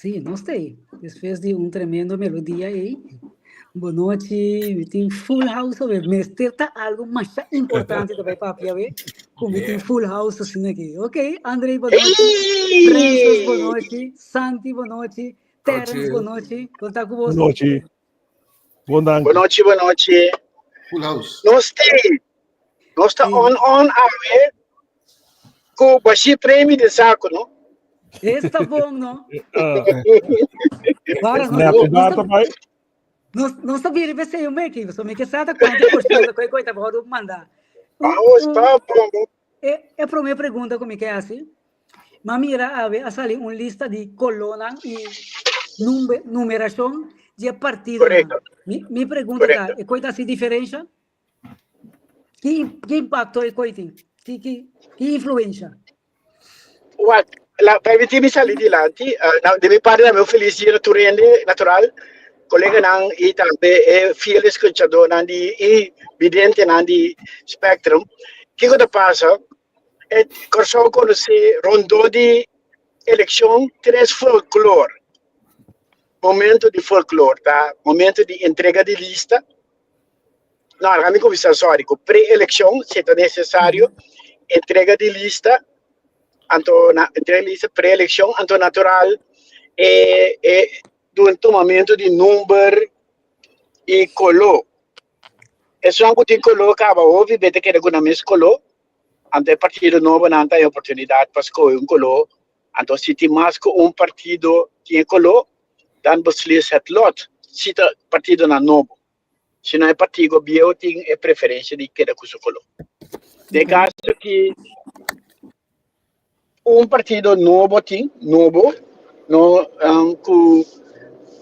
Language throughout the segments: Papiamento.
Sí, nos ta ei. Despues di un tremendo melodia ei. Bon nochi, mi tin full house awe. Mester ta algo masha importante ta bai papia awe. Ku mi tin full house asina aki. Ok, André, bon nochi. Francis, bon nochi. Santi, bon nochi. Terence, bon nochi. Kon ta ku boso? Bon nochi. Bon danki. Bon nochi, bon nochi. Full house. Nos ta Nos ta on on awe ku bashi premi den saku, no? Esta bon, no? Para, no, no, no, nos, nos ta biri bese yo meki, so mi ke sa ta kuantu por ciento koi koi ta bodo manda. Vamos, pa bom. E, e prome pregunta ku mi ke hasi. Ma mira awe a sali un lista di kolonan i numbe, numerashon di e partidonan. Correcto. Mi, mi pregunta ta, Correcto. e koi ta hasi diferensha? Ki, ki impacto e koi tin? Ki, ki, ki influencia? Wak, la, permití mi sali dilanti. Uh, nou, de mi parte tambe un feliz dia na tur hende, natural. Coleganan y tambe e fiel escuchadornan di y videntenan di Spectrum. Kiko ta pasa? E Kòrsou konosé rondó di elekshon tres folklor. Momento di folklor ta momento di entrega di lista, No, laga mi kuminsá, sorry, ku pre-elekshon si ta nesesario, entrega di lista, anto na entrega di lista pre-elekshon, anto natural e e dun tumamentu di number i koló. Esun ku tin koló kaba hopi be ta keda ku nan mes koló, anto e partido nobonan ta haña oportunidat pa skohe un koló, anto si tin mas ku un partido tin e koló, dan beslist het lot si ta partidonan nobo. Si no e partido bieu tin e preferencia di keda cu su color. Den caso ki un partido nobo tin, nobo, no um, cu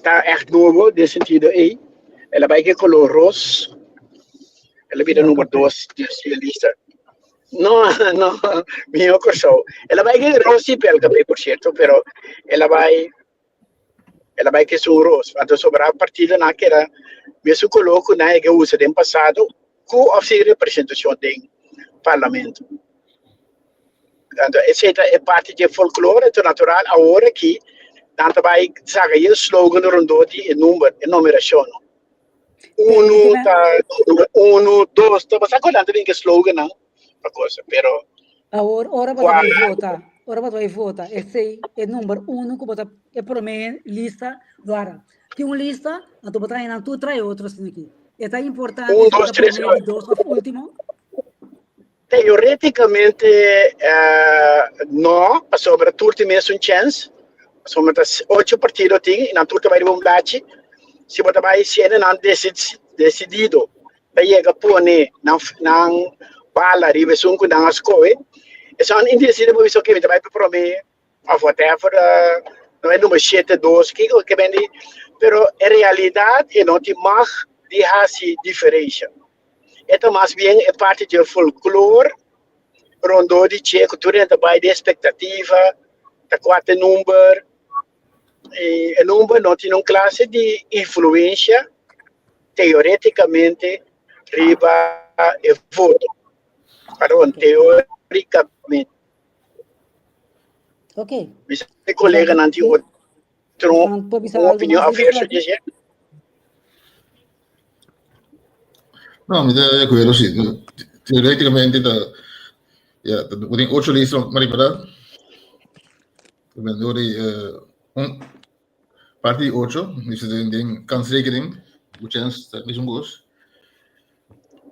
ta echt nobo den sentido ei, el a bai cu e color ros, el a bira number dos di e lista. No, no, miho Kòrsou. El a bai ku ros i PLKP, por cierto, pero el a bai El a bai ku esun ros. Anto sobrá partidonan a keda mesun koló ku nan a yega usa den pasado ku òf sin representashon den parlamento. Anto esei ta e parti di e folklore. Anto natural awor aki nan ta bai saka e slogan rondó di e number, e numerashon. Unu ta number unu, dos, ta basta ku nan ta bin ku e slogannan pa cosa, pero Awor ora bo ta bai vota, ora bo ta bai vota, esei e number uno ku bo ta e prome lista lo Tin un lista, anto bo ta haña nan tur trae otro asina aki. E ta importante Un, si bo dos, ta tres, prome, di dos of ultimo? Teoreticamente no, pasobra tur tin mesun chens, pasobra ta ocho partido tin y nan tur ta bai riba un blachi. Si bo ta bai siendo nan decidido ta yega pone nan nan bala riba esun ku nan a skohe, esun indecido por bisa ok mi ta bai pa prome of whatever, no e number shete, dos, kiko ke bende, pero en realidad e no tin mag di hasi diferencia. E ta mas bien e parti dje folklor rondó di dje ku tur hende ta bai den espektativa, ta kua ta e number, i e number no tin un klase di influensia teoretikamente riba e voto. Pardon, teorikamente. Ok. Mi sa e koleganan tin otro opinion averso di esei. No, mi ta de acuerdo, sí. Teoréticamente ta, ja, ta bo tin ocho lista, Marie, ¿verdad? Dor di eh, un parti di ocho, dice den, den kansrekening, bo chens ta mesun kos.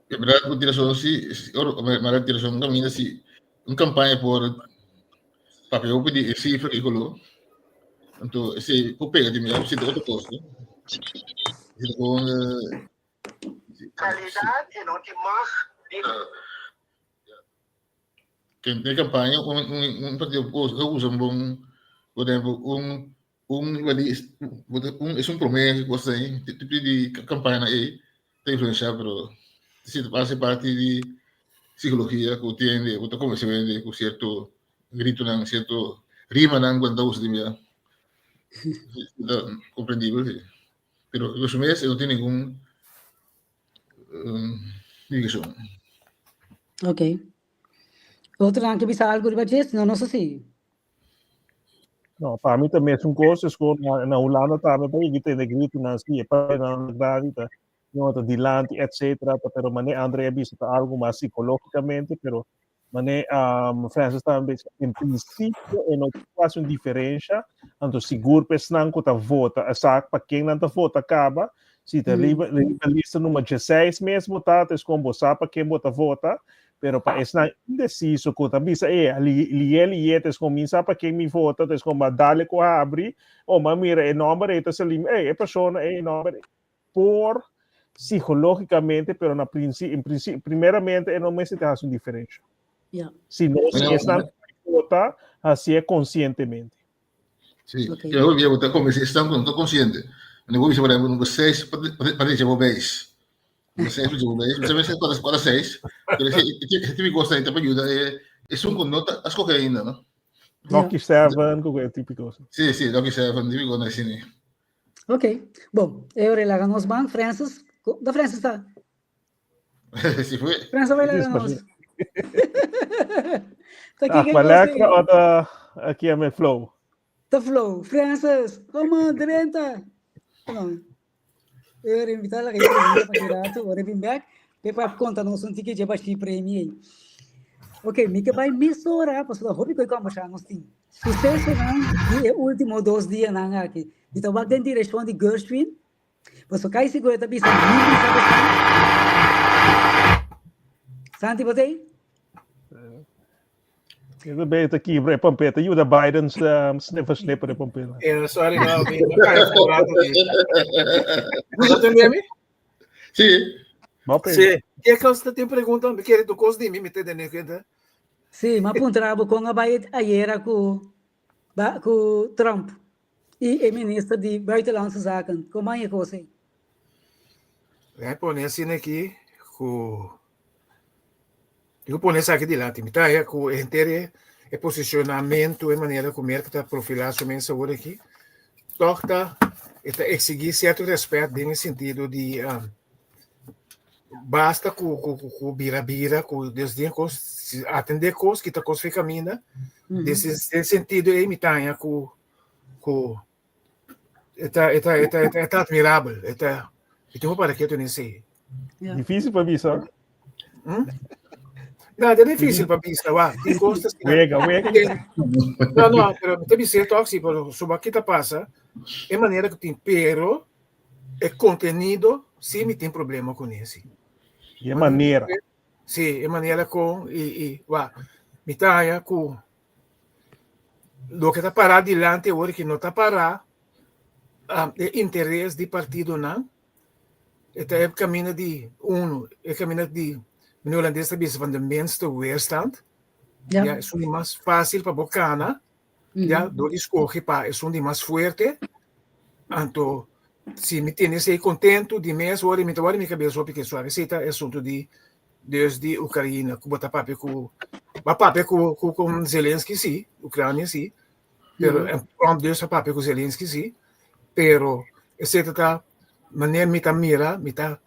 En verdad, bo tira sí, oro, maar tira un caminda si un campaña por papia hopi di e cifra y color. Anto, ese por pega di mi, si otro kos, no? Si gewoon eh, Realidad e no tin mag di Que den campaña un, un, un partido usa usa un bon, por ejemplo, un, un, un, es un promesa, cosas ahí, tipo di campaña ahí, te influencia, pero si te hace parte di psicología que tiene, que te convence de con cierto grito, cierto rima, cuando usa de mira. Comprendible, sí. Pero resume es, no tiene ningún um, dirección. Ok. Otro nan ke bisa algo riba dje, si no nos a sigui. No, pa mi ta mesun kos, es ku na, na Hulanda tambe pa yegi tende gritonan si e parenan grandi ta no ta dilanti etcetera, ta pero mane Andre a bisa ta algo mas psicologicamente, pero mane um, Francis tambe bisa, en principio e no ta hasi un diferencia, anto sigur pa esnan ku ta vota, a sa pa ken nan ta vota kaba, si ta riba, riba lista nummer 16 mes bo ta, ta es kon bo sa pa ken bo ta vota, Pero pa esnan indeciso ku ta bisa, e, li, lié, lié, ta es kon mi sa pa ken mi vota, ta es kon ba dale ku habri, o ma mira e nomber ei ta sali, ei, e persona ei, e nomber ei. Por psicológicamente, pero na princi, en princi, primeramente e no mester ta hasi un diferencia. Ja. Si no, si Bueno, esnan vota, hasié conscientemente. Sí, Ok. yo voy a convencer, están con consciente. No voy a por ejemplo, número 6, para dice vos veis. Número 6, vos veis. Você vê quatro, quatro, seis. Pero ese, ese típico está ahí, te ayuda. Es un con nota, has cogido ainda, ¿no? Lucky Seven, ku e típico. Sí, sí, Lucky Seven, típico no cine. Ok. Bom, eu relaga nos ban, Francis. Da Francis tá? Sí, fue. Francis vai laga nos. Tá aqui que Aqualegra o ta aki a me flow? Ta flow. Francis, come on, drenta. Come on. Eu invitar la gente pa kirato, ora bin back, pe pa conta nos un tiki je pa shi premi ei. Ok, mi ke bai mesora, pasobra hopi koi kombersá nos tin. Susesonan di e último dos dianan aki. Mi ta wak den direkshon di Gershwin, pasobra kai sigur e ta bisa mi bisa bosan. Santi, bo ta ei? E ta ta kibra e pampeta. Ta yuda Biden sniffer snipper e pampeta. Eh, sorry, no, mi no cae un rato aquí. ¿No te entendí? Sí. Mope. Sí. ¿Qué cosa te pregunta? Me quiere tu cosa de mí, me te de cuenta. Sí, ma puntra bo con a bai ayera ku ba ku Trump i e minister di Buitenlandse Zaken. Kon man e kos ei? Voy a poner así aquí ku Digo pone esaki dilanti. Mi ta haya ku henter e e posicionamento, e manera ku Merka ta profilá su mes awor aki, tòg ta e ta eksigí sierto rèspèt den e sentido di basta ku ku ku bira bira ku des den kos, si atendé kos kita kos for e kaminda. Den e sentido ei mi ta haña ku ku e ta e ta e ta e ta admirabel, e ta mi tin ku para ketu nesei. Difícil pa bisa. Hmm? No, é difícil pa bisa, wa. Tin cos ta Wega, wega. No, no, pero mi ta bisa toch, si, pero soba kita pasa, e manera ku tin, pero e contenido, si mi tin problema con ese. E manera. Si, e manera con, i, i, wa, mi ta haña ku loke ta pará dilanti awor ki no ta pará um, e interes di partidonan E ta e camina di uno, e camina di meneer holandés ta bisa van de minste weerstand. Ja. Ja, esun di mas fácil pa bo cana, ja, door di scoge pa esun di mas fuerte. Anto, si mi tene esei contento di mes, ora mi ta wòrdu mi cabeza hopi ke suave. Esei ta e asunto di dus di Ucraina, ku bo ta papia ku, bo a papia ku ku ku Zelensky si, Ucrania si, Pero en Trump dus a papia ku Zelensky si, pero esei ta ta manera mi ta mira, mi ta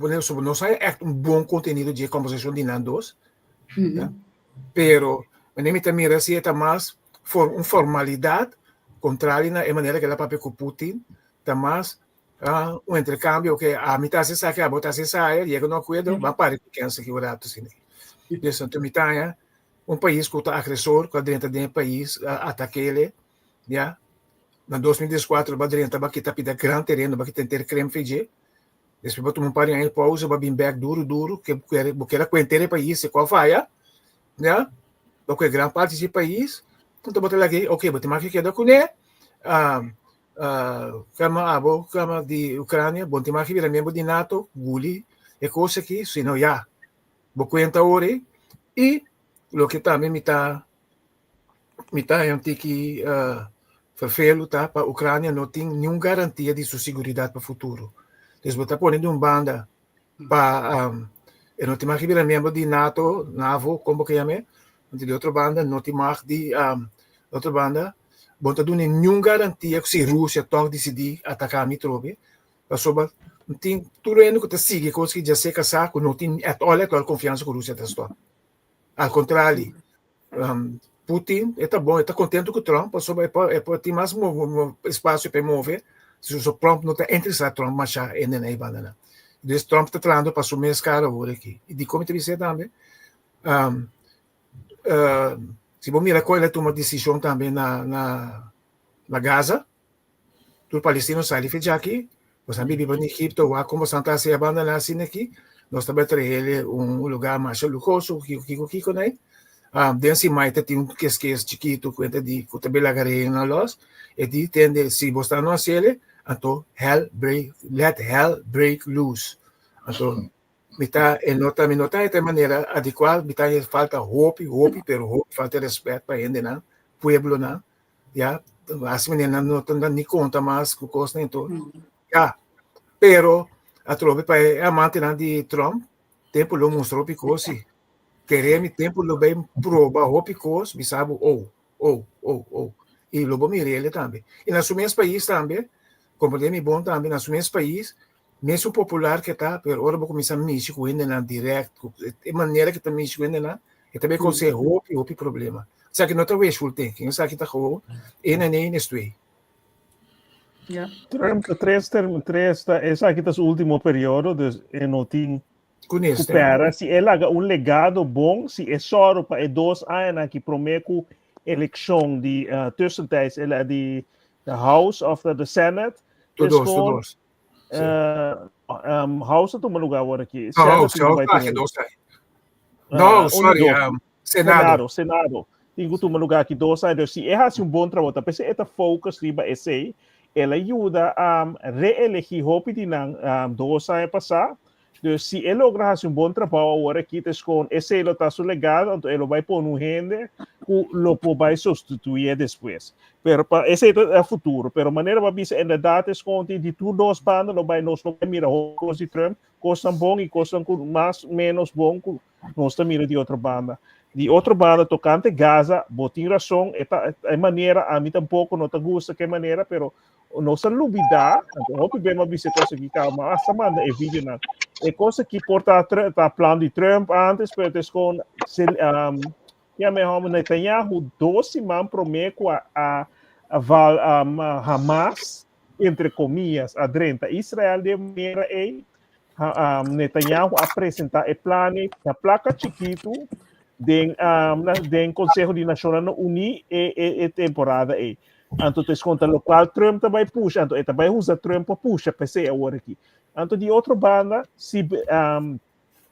pone so no sa echt un bon kontenido dje kombersashon di nan dos, ya, pero manera mi ta mira si e ta mas for un formalidat kontrali na e manera ku el a papia ku Putin, ta mas un interkambio ke ami ta hasi esaki abo ta hasi esaya, yega na un akuerdo, ban para ku kensa ki un rato asina. Dus anto mi ta haña Un pais ku ta agresor ku a drenta den e pais a atak'ele ya na 2014 ba drenta ba kita pida gran tereno ba kita henter krem fe dje despues ba tuma un par di aña pousa ba bin bek duru duru ke bo kere ku henter e pais e ku a faya ya ba kue gran parti di e pais anto bo ta lag'e ok bo tin mas ke keda kuné kama abo kama di Ucrania bo tin mas ke bira miembro di nato guli e kos aki sino ya Bo kuenta ora ei. I loke tambe mi ta mi ta haña un tiki ferfelu ta pa Ucrania no tin niun garantia di su siguridat pa futuro. Dus bo ta pone di un banda pa e no tin mag di bira miembro di nato, navo, kon bo ke yam'é, anto di otro banda no tin mag di di otro banda bo no ta duna niun garantia ku si Rusia tòg disidí ataká mi trobe Pasobra tin tur hende ku ta sigui kos ki dja seka sa ku no tin at all at all konfiansa ku Rusia ta stòp. Al kontrali, Putin, e ta bon, e ta kontentu ku Trump, pasobra e por, e por tin mas espasio pa e move, si so Trump no ta interesá Trump mashá hende na e bandanan. Dus Trump ta trahando pa su mes kara awor aki. I dikon mi ta bis'é tambe? Um, uh, si bo mira kon el a tuma desishon tambe na, na, na Gaza, Tur palestino sali fi djaki, bosan bibi pa Egipto, wak kon bosan ta hasi abandoná asina aki, nos ta bai traele un lugar masha luhoso, kiko kiko kiko nai. Um, den si mai ta tin un keskes chikitu ku di ku ta bai laga reina los, e di tende si bo sta no hasiele, anto hell break, let hell break loose. Anto mi ta e no ta mi no ta e manera adekuá, mi ta falta hopi hopi pero hopi falta respet pa hendenan, pueblonan. Ya, hasi manera nan no ta ni konta mas ku kosnan i tur. Ya, pero atrobe pa e amantenan di Trump, tempu lo mustra hopi kos si. Kere mi tempu lo bai proba hopi kos, bisa bo oh, oh, oh, oh. I lo bo mira ele tambe. I na su mes pais tambe, komprende mi bon tambe, na su mes pais, mesun popular ke ta, pero ora bo kuminsá mishi ku hendenan dirèkt, ku e manera ke ta mishi ku hendenan, e ta bai konsé hopi, hopi problema. Esaki no ta wishful thinking, esaki ta gewoon een en een is twee. Ja. Trump ta tres term, tres ta, esaki ta su último periodo, dus e no tin Kunes, ku pera. Si e laga un legado bon, si e sòru pa e dos añanan ki promé ku elekshon di uh, tussentijds el di the House of the, the Senate, Tur dus dos, tur gewoon, dos. Sí. uh, um, House ta tuma lugar awor aki. No, Senate House, tin ku House bai ta tuma aki dos aña. Uh, No, un sorry, dos. Senado. Senado, Senado. Tin ku tuma lugar aki dos aña. Dus si e hasi un bon trabou, ta p'esei e ta focus riba esei. El a yuda um, reelegí hopi di nan um, dos aña pasá. Dus si e logra hasi un bon trabou awor aki, ta skon esei lo ta su legado, anto e lo bai pone un hende ku lo por bai sustituyé despues. Pero pa esei ta e futuro. Pero manera bo a bisa, inderdaad e skon tin di tur dos banda lo bai, nos lo bai mira hopi kos di Trump, kosnan bon i kosnan ku mas menos bon ku nos ta mira di otro banda. Di otro banda, tokante Gaza, bo tin rason, e ta e manera, ami tampoko no ta gusta ke manera, pero nos a lubida, anto hopi be m'a bisa e kos aki kaba, m'a hasta manda e videonan. E kos aki por ta ta plan di Trump antes, pero ta eskon um, ya me hòmber Netanyahu dos siman promé ku a a a val um, Hamas, entre comillas, a drenta Israel den manera ei, Netanyahu a presentá e plan ei na plaka chikitu den, den Konseho di Nashonnan Uní e, e, e temporada ei. Anto ta eskonta lokual Trump ta bai pusha, anto e ta bai usa Trump pa pusha p'esei awor aki. Anto di otro banda, si um,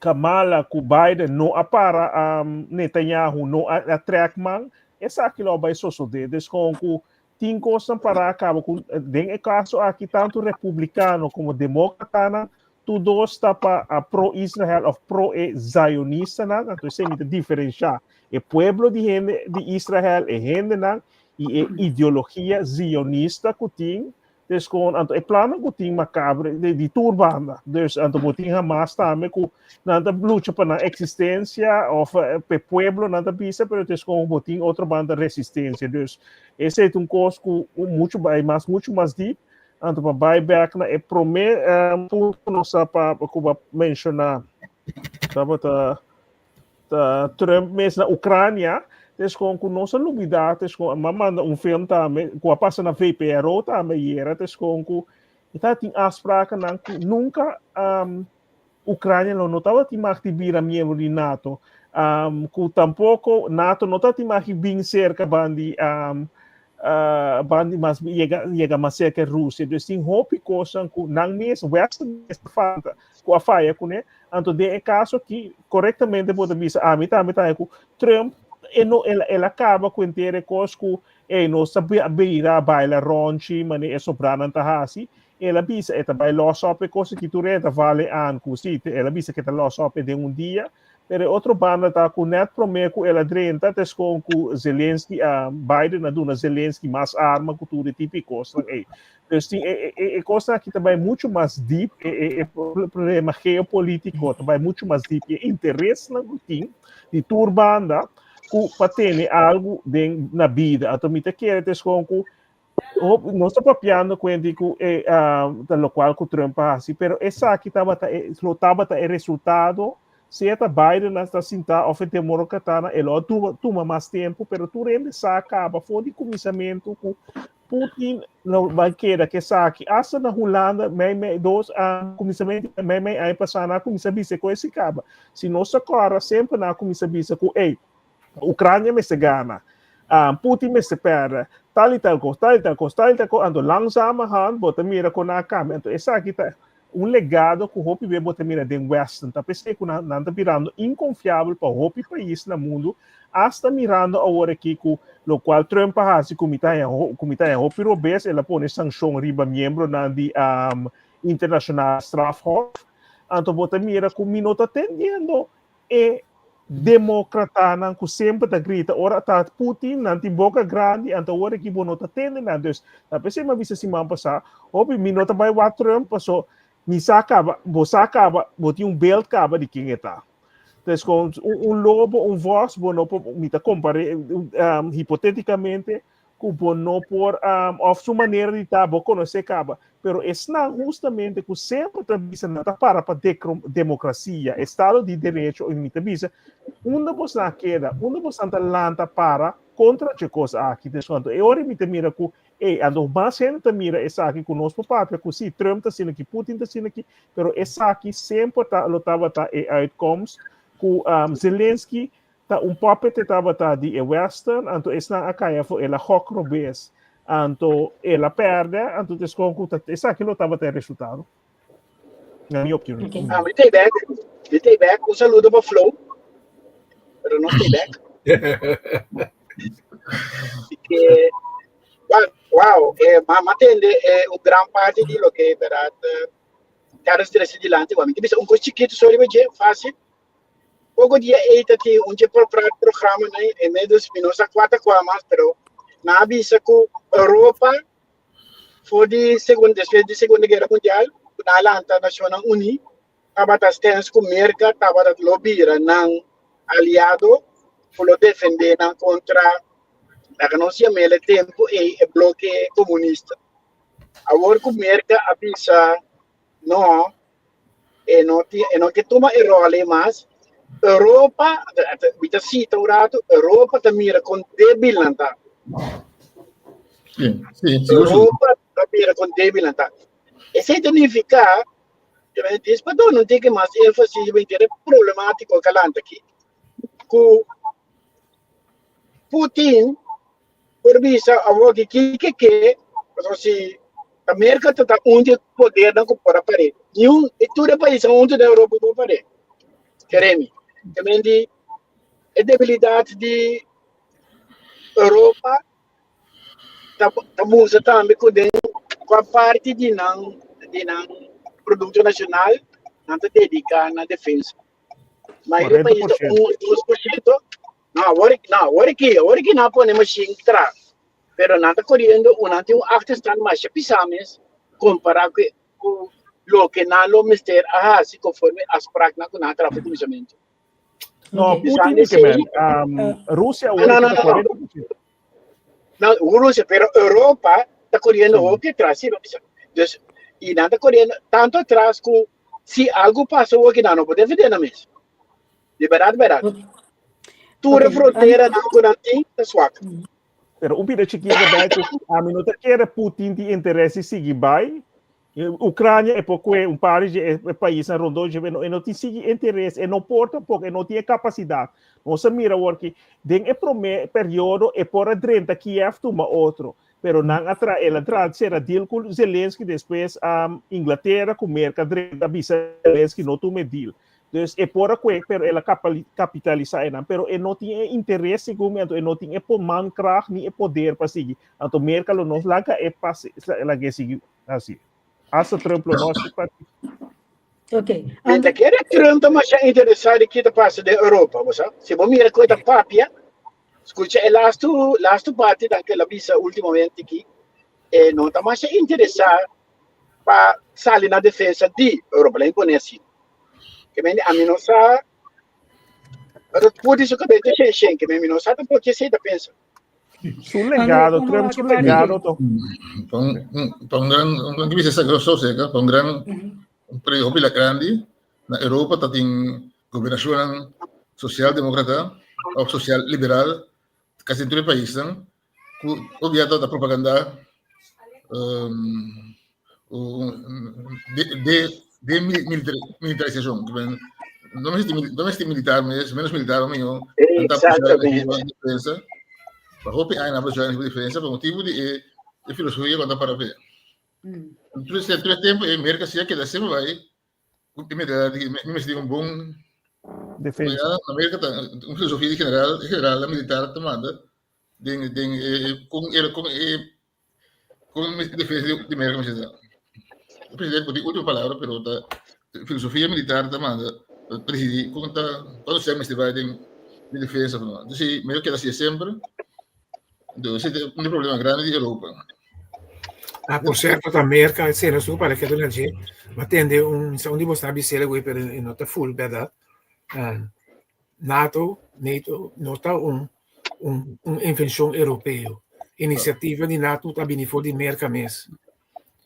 Kamala ku Biden no a para um, Netanyahu, no a, a trek man, esaki lo bai sosodé. Dus kon ku Tin kosnan pará kaba ku den e kaso aki tantu republikano komo demókratanan tur dos ta pa pro Israel òf pro e zionistanan, anto esei mi ta diferenshá e pueblo di hende di Israel, e hendenan i e ideologia zionista ku tin. Dus kon anto e plannan ku tin makabre di, di tur banda. Dus anto bo tin Hamas tambe ku nan ta lucha pa nan eksistensia of eh, pe pueblo nan ta bisa, pero dus kon bo tin otro banda resistensia. Dus esei ta un kos ku mucho bai mas mucho mas diep. Anto pa bai bek na e promé eh, punto ku nos a pa ku bo a menshoná tabata ta Trump mes na Ucrania, tes kon ku nos a lubida, tes kon a manda un film tambe ku a pasa na VPRO tambe ayera, tes kon ku e tabatin afsprakennan ku nunka um, Ucrania lo no tabatin mag di bira miembro di NATO, um, ku tampoko NATO no tabatin mag di bin serka bandi um, uh, bandi mas yega yega mas cerca Rusia. Dus tin hopi cosnan ku nan mes Western mes falta ku a faya kuné. Anto den e kaso aki korektamente bo ta bisa ami tambe ta ku Trump e no el el a kaba ku henter e kos ku ey nos ta bira baila ronchi mane e sobranan ta hasi. El a bisa e ta bai los op e kos aki tur e ta vale aan ku si el a bisa ku e ta los op e den un dia. Pero e otro banda ta ku nèt promé ku el a drenta ta eskon ku Zelensky a Biden a duna Zelensky mas arma ku tur e tipo e kosnan ei. Dus tin e e e kosnan aki ta bai muchu mas diep, e e e problema geopolítiko ta bai muchu mas diep i e interesnan ku tin di tur banda ku pa tene algu den na bida. Anto mi ta kere ta eskon ku Nos ta papiando cuenti cu e uh, ta locual cu Trump a haci, pero esaki tabata e, lo tabata e resultado Sea ta Biden a ta sintá òf e demókratana, e lo a tuma tuma mas tempu, pero tur hende sa kaba for di kuminsamentu ku Putin lo bai keda ku esaki. Asta na Hulanda mei mei dos a kuminsamentu mei mei aña pasá nan a kuminsá bisa ku esei kaba. Si nos ta kòrda semper nan a kuminsá bisa ku ey, Ucrania mester gana, Putin mester pèrdè, tal i tal kos, tal i tal kos, tal i tal kos, anto langzamerhand bo ta mira kon nan a kambia. Anto esaki ta un legado ku hopi bes bo ta mira den Westen. Ta p'esei ku nan nan ta birando inkonfiabel pa hopi pais na mundu, asta mirando awor aki ku lokual Trump a hasi ku mi ta haña ku mi ta haña hopi robes, el a pone sanshon riba miembronan di Internationale Strafhof. Anto bo ta mira ku mi no ta tendiendo E democratanan cu semper ta grita ora ta Putin, nan tin boca grandi, anto awor aki bo no ta tende nan. Dus, ta p'esei mi a bisa siman pasá, hopi mi no ta bai wak Trump, paso mi sa caba, bo sa caba, bo tin un beeld caba di ken e ta. Dus con un lobo, un vos, bo no por, mi ta compare, hipoteticamente, ku bo no por òf su manera di ta bo konosé kaba, pero esnan hustamente ku semper ta bisa nan ta para pa demokrasia, estado di derecho, i mi ta bisa unda bosnan a keda, unda bosnan ta lanta para kontra dje kos aki. Des kuantu e ora mi ta mira ku ey anto mas hende ta mira esaki ku nos por papia ku si Trump ta asina aki, Putin ta asina aki, pero esaki semper ta lo tabata e uitkomst ku Zelensky Ta un puppet e tabata di e western, anto esnan a kai afo, el a gok robes, anto el a pèrdè, anto ta eskon ku ta esaki lo tabata e resultado, na mi opinion. Okay. Ah, mi ta bek, mi ta bek. Un saludo pa Flo, pero no ta bek. Que, wow, eh, ma, ma tende eh, un gran parte di lo que, verdad, eh, cada stress dilante, mi ta bisa un cos chiquito, sorry, fácil. Poko dia ei ta tin un dje programanan inmiddels mi no sa kua ta kua mas pero nan a bisa ku Europa for di segunda despues di segunda guera mundial ku nan a lanta Nashonnan Uní tabata stens ku Merka tabata lo bira nan aliado ku lo defende nan kontra laga nos yam'el e tempu ei e bloke komunista. Awor ku Merka a bisa no e no tin e no ke tuma e rol ei mas. Europa, mi ta cita un rato, Europa ta mira kon débil nan ta. Sí, sí, sigur, sigur. Europa ta mira kon débil nan ta. Esei ta nifiká, ke men dis pa duna un tiki mas énfasis riba henter e problemátiko ku a lanta aki, ku Putin por bisa awor ki kiko ke, pasobra si ta Merka ta ta un di e podernan ku por a par'é. Niun di tur e paisnan huntu den Europa por par'é. Kere mi. Te men di e debilidat di Europa ta ta mustra tambe ku den kua parti di nan di nan produkto nashonal nan ta dediká na defensa. Mayoria pais ta 40%. un, 2%. No, awor, no, awor aki, awor aki nan a pone machine tra. Pero nan ta corriendo, un nan tin un achterstand masha pisá mes compará ku ku loke nan lo mester a hasi conforme afspraaknan ku nan a traha for kuminsamentu. No, Ok. Putin Bisando di ke men. esei, Rusia no, awor no, aki no, ta no, no. 40%. No, Rusia, pero Europa ta corriendo Sí. hopi atrás, sí, Dus, y nan ta corriendo tanto atrás ku si algo pasa awor aki nan no por defender nan mes. Di berdad, berdad. Tur e Ok, frontera nan ku nan tin ta swak. Pero un pida chiquito bai ku ami no ta kere Putin tin interes di sigui bai. Ucrania e por kue un par di e paisnan rondó dje, e no tin sigui interes, e no por tampoco, e no tin e capacidad. Nos a mira awor ki den e prome periodo e por a drenta Kiev tuma otro, pero nan a tra, el a tra sera deal ku Zelensky, despues Inglaterra ku Merca drenta bisa Zelensky no tuma e deal. Dus e por a kue, pero el a kapitalisá enan. Pero e no tin e interes segun mi, anto e no tin e mankracht ni e poder pa sigui. Anto Merka lo no laga e pase, laga e sigui hasi. Hasta Trump lo no hasi parti. Ok. Mi ta kere Trump ta masha interesá di ki ta pasa den Europa, bo sa. Si bo mira ku e ta papia, skucha e lastu, lastu parti dan ku el a bisa ultimamente aki, e no ta masha interesá pa sali na defensa di Europa, laga mi pone asina. Ke mende ami no sa, pero pudi su kabes ta shen shen, ke mende mi no sa tampoco ke esei ta pensa. Su legado, Trump su legado to. Pa un, pa un gran, un gran bisa grosso seca, pa un gran, un periodo hopi la grandi, na Europa ta tin. Gobernashonnan sosial-demokrata òf sosial-liberal kasi den tur e paisnan ku hopi ta propagandá demilitarisashon. No mester no mester militar mes, menos militar mihó. Nan ta defensa. Pa hopi aña nan a pusha defensa pa motibu di e filosofia ku nan ta para p'e. Tur e tempu e Merka si a keda semper bai Mi mester tin un bon defensa. Na Merka ta un filosofia di general, general militar ta manda den den e kon e kon e kon defensa di Merka mester ta. E presidente por tin ultimo palabra pero ta filosofia militar ta manda ta desidi kon ta kuantu sèn mester bai den den defensa of no. Entonces Merka keda hasi semper. Entonces ese ta un problema grandi di Europa. Ah, por cierto, ta Merca, se no para que na dje, ma tende un, un di bos ta bisele güey, pero e no ta full, verdad? Um, NATO, NATO, no ta un, un, un invención europeo. Iniciativa di NATO ta bini for di Merca mes.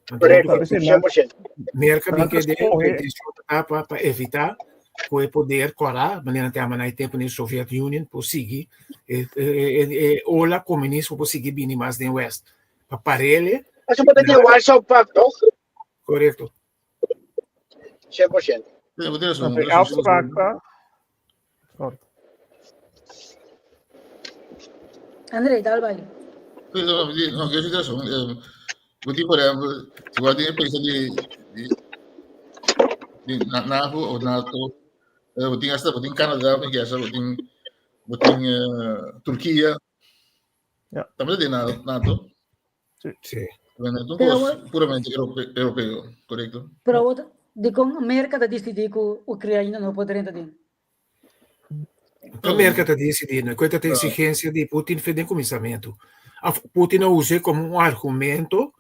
Correcto, 100%. Merca bin que de intención ta pa, pa evita ku e poder kora, manera te ama na e tempo ni Soviet Union por sigui, e, e, e, e ola komunismo por sigui bini mas den West. Pa parele. Eso por di Warsaw Pact, toch? Correcto. 100%. De afspraak ta. Sorry. André, dal bai. No, que situación. Bo por ejemplo, si bo tin país di di di NATO o NATO, bo tin hasta bo tin Canadá, bo tin bo tin bo tin Turquia. Ja. Tambe di NATO. Sí. Sí. Bueno, un Pero cos puramente europeo, correcto? Pero di con América ta decidi ku Ucrania no por drenta den. Amérika ta disidí, no? Ku ta exigencia di Putin for den kuminsamentu. Putin a us'é komo un argumento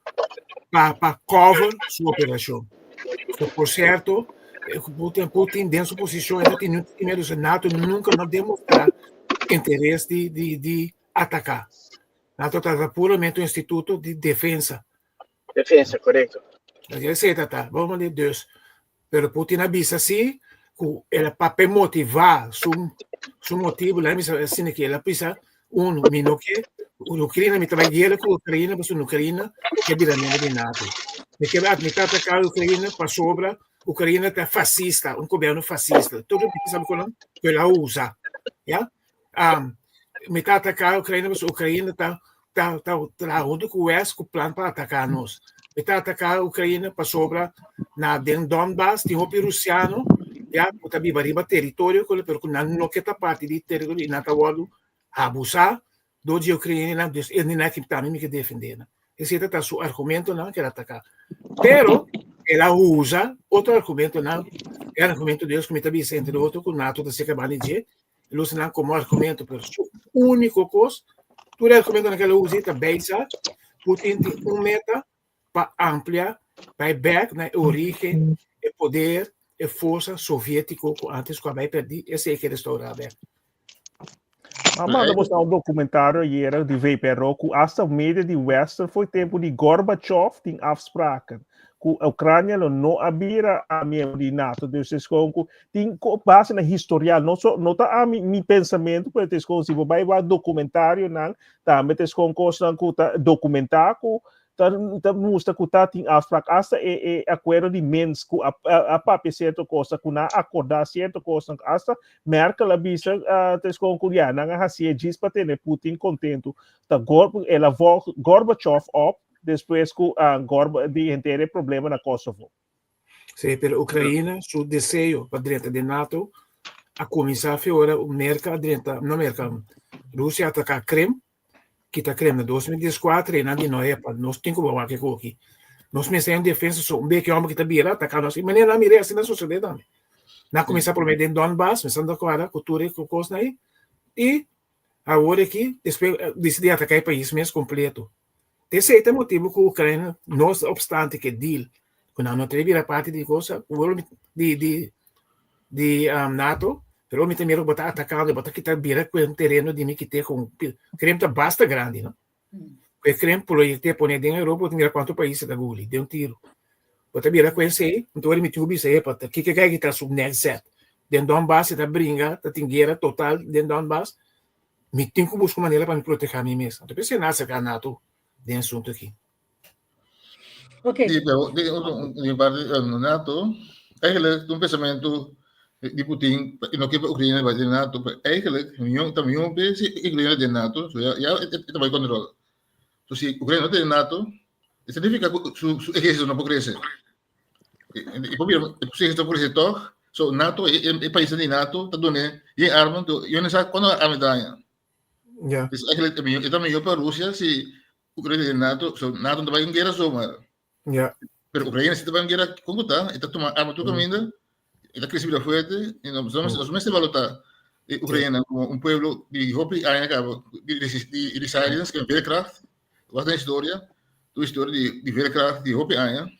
pa pa cover su operashon. So, por sierto, Putin, Putin den su posishon e ta tene un tiki miedu, so NATO nunka no demostrá interes di di di ataká. NATO ta puramente un instituto di defensa. Defensa, korekto. Esei ta ta. Bon manera, dus Pero Putin a bisa si ku el a papia motivá su su motibu la bisa asina ke el a bisa uno mi no ke Ukraina mi ta bai guera ku Ukraina pasobra Ukraina ke bira miembro di NATO. Mi ke mi ta ataká Ukraina pasobra Ukraina ta fasista, un gobierno fasista. Tur mi sabi ku nan ku el a usa. Ya? Um, mi ta ataká Ukraina pasobra Ukraina ta ta ta traha huntu ku West ku plan pa ataká nos. Mi ta ataká Ukraina pasobra na den Donbass tin hopi rusiano ya ku ta biba riba teritorio ku pero ku nan no ke ta parti di teritorio i nan ta wòrdu abusá dor di Ukrainianan, dus e nan ki tambe mi ke defendé nan. Esei ta ta su argumentonan ku el a ataká. Pero el a usa otro argumentonan, e argumento di ellos ku mi ta bisa entre otro ku NATO ta seka banda di dje, El usa nan como argumento, pero su único cos, tur e argumentonan que el usa ta bisa Putin tin un meta pa amplia, bai back na e origen, e poder, e forsa soviético cu antes cu a bai perdí, esei ke restaurá back. Ma manda bos un documentario ayer di VPRO ku hasta media di Western foi tempo di Gorbachev tin afspraken ku Ucrania lo no a bira a miembro di NATO. Dus is gewoon ku tin base na historial, no so no ta a mi mi pensamento, pero het is gewoon si bo bai wak documentarionan, tambe het is gewoon kosnan ku ta documentá ku ta ta mustra ku ta tin afspraak hasta e e akuerdo di Minsk ku a a papia sierto kosnan ku nan a akordá sierto kosnan hasta Merkel a bisa uh, het is gewoon ku ya nan a hasié djis pa tene Putin kontentu ta Gor el a volg Gorbachev op despues ku uh, Gorba di henter e problema na Kosovo. Sí, pero Ucraina, su deseo pa drenta den NATO a kuminsá fi ora Merka a drenta, no Merka, Rusia a ataká Krim, kita Krim na 2014 i nan di no epa, nos tin ku wak e koki. Nos mester un defensa so un beke hòmber ki ta bira ataká nos. I manera nan mira asina sosodé tambe. Nan a kuminsá promé den Donbass, mi sa no ta kòrda ku tur e kosnan ei, i awor aki despues disidí ataká e pais mes kompleto. Esei ta e motibu ku Ukraina, no opstante ku e deal ku nan no ta bira parti di cosa di di di NATO, pero mi ta mira ku bo ta atakando, bo ta kita bira ku e tereno di mi kite ku Krim ta basta grandi, no? Ku e Krim proyekte pone den Europa, bo ta mira kuantu pais ta guli den un tiro. Bo ta bira ku esei, anto ora mi tin ku bisa epa, kiko ke ta su next step? Den Donbass e ta bringa, ta tin guera total den Donbass. Mi tin ku buska un manera pa mi protegá mi mes. Anto p'esei nan a aserká nato den e asuntu aki. Ok. Sí, pero di otro di parte NATO, eigenlijk un pensamiento di Putin y no quiere Ucrania bij de NATO, pero eigenlijk Unión también un si Ucrania de NATO, so ya ya het bij control. So si Ucrania no tiene NATO, significa que su, su ejército no puede crecer. E probeer, e ejército puede crecer toch? So NATO, e, e países di NATO, ta doen, je armen, je no sabe cuándo armen daña. Ja. Dus eigenlijk, het is mejor para Rusia si Ucrania den NATO, so NATO no ta bai un guera zomaar. Ja. Pero Ucrania si ta bai un guera con ku ta, e ta tuma arma tur caminda, e ta crece bira fuerte, y nos nos mester balota e Ucrania como un pueblo di hopi aña caba, di di resilience, di veerkracht, was den historia, tur historia di di veerkracht di hopi aña,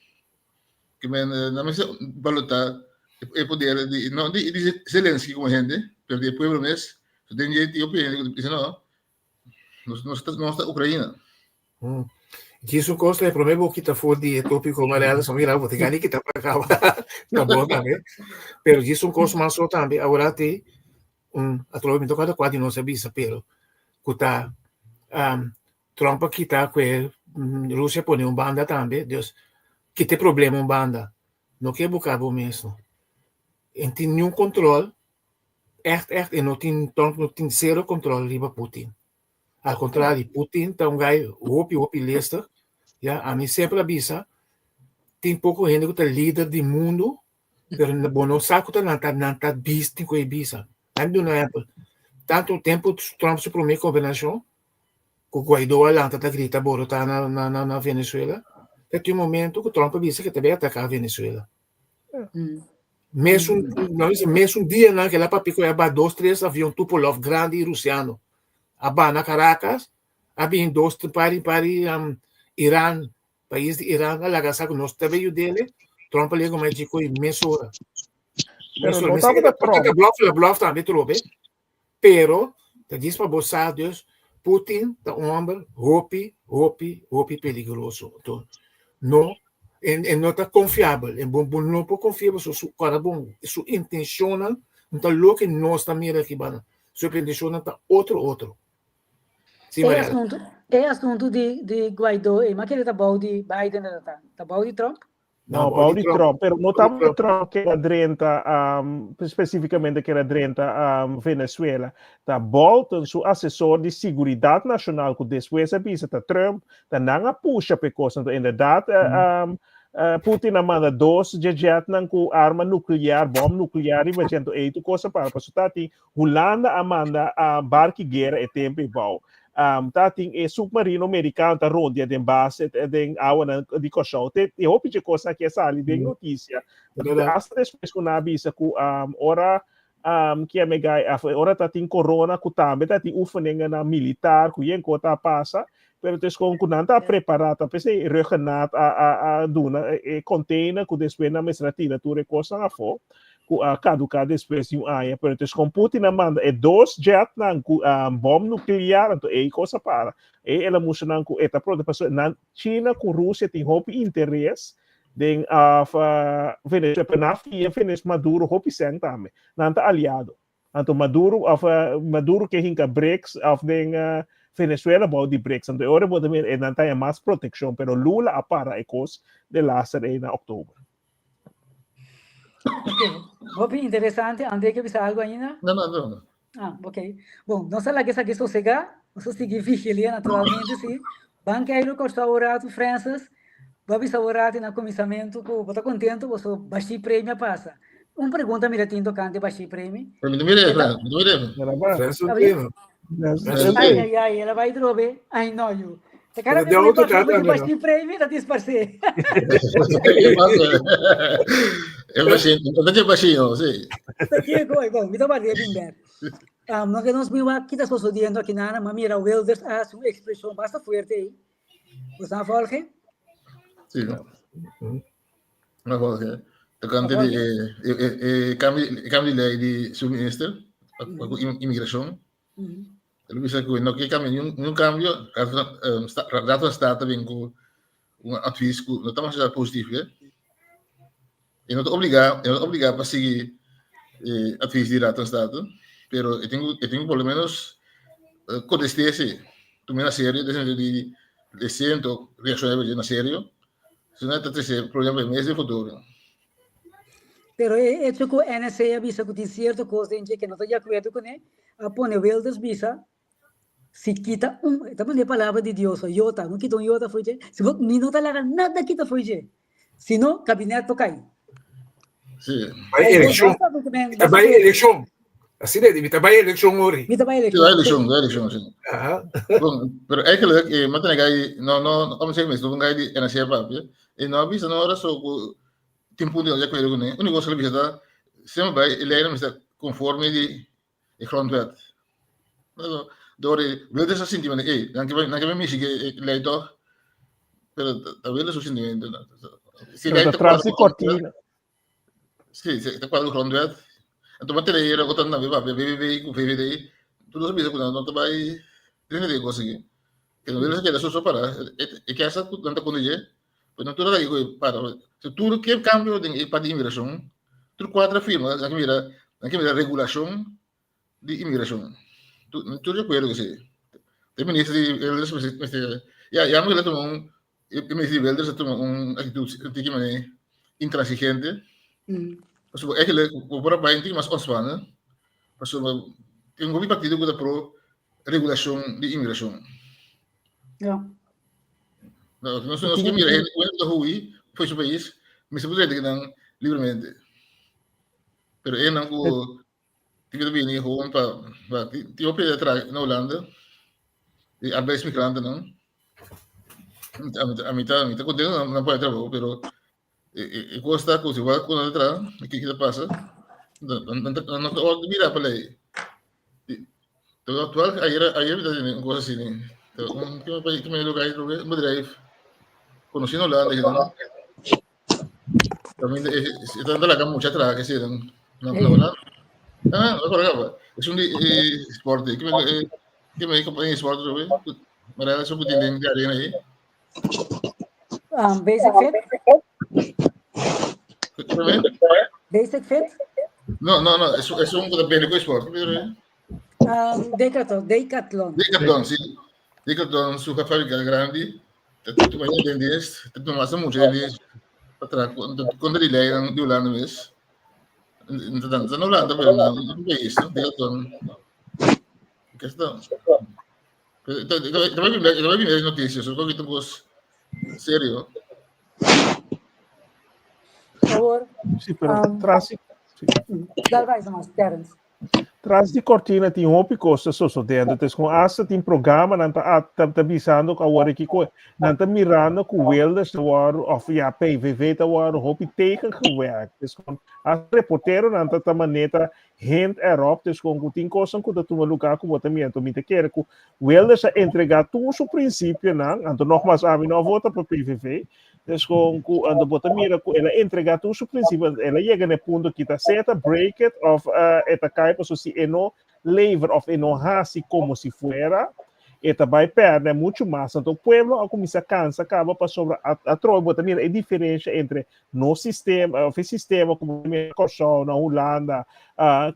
ke men nan mester balota e poder di, no di di Zelensky como hende, pero di e pueblo mes, so den dje tin hopi hende ku ta bisa no, Nos, nos, ta, nos ta Ucraina. Mm. Djis un cosa, e promé bo kita for di e tópiko Mariela, so mira, bo te gani kita pa acaba. Ta bon tambe. Pero djis un cosa mas so tambe, ahora te un atrobe mi toca kwa di nos a bisa, pero ku ta um, Trump a kita ku Rusia pone un banda tambe, dus kita e problema un banda. No ke buka bo mes no. En tin niun control Echt echt e no tin Trump no tin zero control riba Putin. Al contrario, Putin ta un guy hopi hopi listig. Ya, ami semper a bisa tin poco hende cu ta lider di mundo, pero bo no sa cu ta nan ta nan ta bisti cu e bisa. Laat mi duna un ehempel. Tanto tempo Trump su prome gobernacion cu Guaido a lanta ta grita borota na na na Venezuela, ta tin un momento cu Trump a bisa cu e ta bay ataca Venezuela. Mesun, no dice, mesun dia nan que la papi ko ba dos, tres avion Tupolev grandi rusiano. A ba na Caracas, a bin dos, pari, pari um, Iran, país di Iran, a laga sa ku nos tabe yudele, Trump a lego mai chico y mesora. Pero Mesora, no mesora, tabata Trump. bluff, la bluff tambe trobe. Pero, ta djis pa bo sa dus, Putin ta un homber hopi, hopi, hopi peligroso. Anto, no, en, en no ta confiabel. En bo, bo no por confia pasobra su kòrda bon, su intencionnan no ta loke nos ta mira aki banda. Su intencionnan ta otro, otro. Sí, E Mariela. asuntu, e asuntu di, di Guaidó, e ma kere ta bou di Biden ta, ta bou di Trump? No, bou di Trump, pero no tabata Trump que era drenta, um, específicamente que era drenta um, Venezuela. Ta Bolton, su asesor di seguridad nacional, que después a bisa ta Trump, ta nan a pusha pe cosa. Entonces, inderdaad, uh, um, uh, Putin a manda dos jetnan ku arma nuclear, bom nuclear, riba gente, ei tu cosa para. Paso tati, Hulanda a manda uh, barki guerra e tempo e bou. Um, ta tin e submarino mericano ta rondia den base den awanan di Kòrsou. Te e hopi dje kosnan aki a sali den notisia. Hasta despues ku nan a bisa ku um, ora um, ki a megai af ora ta tin corona ku tambe ta tin oefeningennan militar ku yen ko ta pasa, pero tes kon ku nan ta prepara ta p'esei Ruggenaath a a a duna e container ku despues nan mester a tira tur e kosnan afó. ku a kaduká despues di un aña, pero entonces kon Putin a manda e dos jetnan ku bom nuklear, anto ei kos a para. Ei el a mustra nan ku e ta pronto, pasobra nan China ku Rusia tin hopi interes den Venezuela, pero nan a fia Venezuela Maduro hopi sèn tambe, nan ta aliado. Anto Maduro of Maduro ke hinka BRICS of den Venezuela bou di BRICS, anto e ora bo ta mira e nan ta haña mas protekshon, pero Lula a para e kos de laster ei na oktober. Ok, hopi interesante. André ke bisa algo ainda? No, no, no. Ah, ok. Bon, nos a laga esaki sosegá. Nos a sigui vigilia naturalmente, sí. Ban Keiro Kòrsou un ratu, Francis. Bo a bisa un ratu na kuminsamentu ku bo ta kontentu boso Bashir Premio a pasa. Un pregunta mi ta tin tokante Bashir Premio. Pero mi no mira, Francis, mi no mira. Francis un tema. Ai, ai, ai, ela vai drobe. Ai, no, yu. Te cara Pero de auto de tambe, no? Bashir Premio ta disparsé. É baixinho, é baixinho, sí. Kiko, ai, bom, mi ta guarda bin bek. Um, no que nos miwa kita sucediendo aqui nana, ma mira Wilders hace una expresión basta fuerte aí. Você não volge? Sí. No volge. Tocante di eh, eh, cambio, cambio di ley di su minister, pa immigracion. El bisa ku no ke cambio ni un cambio, Raad van State bin ku un advies ku no ta mas positief, eh. E no ta obliga, e no ta obliga pa sigui. E advies di Raad van State, pero e tin e tin por lo menos contesté si, tuma na serio, den sentido di e siento reacciona na serio, si no ta trece problema pa e mes den futuro. Pero e hecho cu NSC a bisa cu tin cierto cos den dje ke no ta di acuerdo cune, a pone Wilders bisa si kita un, e ta pone e palabra di Dios, yota, no kita un yota fo'i dje, si bo, mi no ta laga nada kita fo'i dje. Si no, kabinet por kai. Sí. Bai elekshon. Mi ta bai elekshon. Asina di, mi ta bai elekshon ori. Mi ta bai elekshon. Bai elekshon, bai elekshon, sí. Aha. Bon, pero eigenlijk, eh, ma tene gai, no, no, om zeg mes, no gai di NRC papia, e no avisa no ora so ku tin punto di acuerdo kuné. Único cosa bisa ta, semper bai e lei mester conforme di e grondwet. Door e Wilders a sinti manera, ey, nan ke nan ke mishi ke e lei toch, pero ta Wilders su sintimento. Si lei ta tras di cortina. Si, si, ta cuadra cu grondwet. Anto bo tene hera cu ta na BBB cu VVD, tur nos a bisa cu nan no ta bay tene den cos aki. Pero Wilders a keda so so para, e kesa cu nan ta conde dje, pero nan tur a lagi cu e para. Si tur ke cambio den e parti di inmigracion, tur cuatro a firma, nan ke mira, nan ke mira regulacion di inmigracion. Tur di acuerdo cu esey. E minister di Wilders mester, ya, ya mi a tuma un, e minister di Wilders a tuma un actitud un tiki manera intransigente. Pasobra eigenlijk bo por a bay un tiki mas ontspannen, pasobra tin hopi partido cu ta pro regulacion di inmigracion. Ja. No, nos nos ke mira hende ku ta hui for su pais, mester por drenta kinan libremente. Pero enan ku tin ku ta bini gewoon pa pa tin hopi a traha na Hulanda, di arbeidsmigrantenan. A mi ta a mi ta kontento nan nan por a trabou, pero e e e kos ta ku si wak ku nan ta traha, kiko ta pasa? Nan nan no ta wòrdu mira pa lei. Toevallig ayer, ayer mi ta tene un cosa así. Un, que me, que me lugar, un bedrijf. Conocí en Holanda, que no. También está la mucha atrás que sí, no, no, no, Ah, no, no, es un eh, sport, que me, eh, que me compañía de sport, maar dat is ook in de arena ahí. Basic Fit? Basic Fit? No, no, no, es, es un que bende sport. Decathlon, Decathlon. Decathlon, sí. Decathlon, su fábrica grande. Tu vai den dienst, tu mas mucho den dienst. Para contra di lei di Holanda mes. Então, na Holanda, pero na país, no? Decathlon. Que está? Também vi notícias, eu tô cos serio. Favor. Sí, pero tras sí. Dal vai, mas Terence. Tras di cortina tin hopi cos ta sosodendo. Entonces, con hasta tin programa nan ta, ta, ta bisando cu awor aki cu nan ta mirando cu Wilders ta wor of ja PVV ta wor hopi tegengewerkt. Dus con hasta reportero nan ta ta maneta hint erop, dus con cu tin cosnan cu ta tuma lugar cu bo ta mira. Anto mi ta kere cu Wilders a entrega tur su principionan, anto nogmaals ami no a vota pa PVV, dus con cu anto bo ta mira cu el a entrega tur su principio, el a yega na e punto ki ta sea ta break it of e ta cay pasobra si e no lever of e no haci como si fuera, e ta bai pèrdè muchu mas. Anto pueblo a kuminsá kansa kaba pasobra atrobe bo ta mira e diferensha entre nos sistema of e sistema ku bo ta mira na Kòrsou, na Hulanda,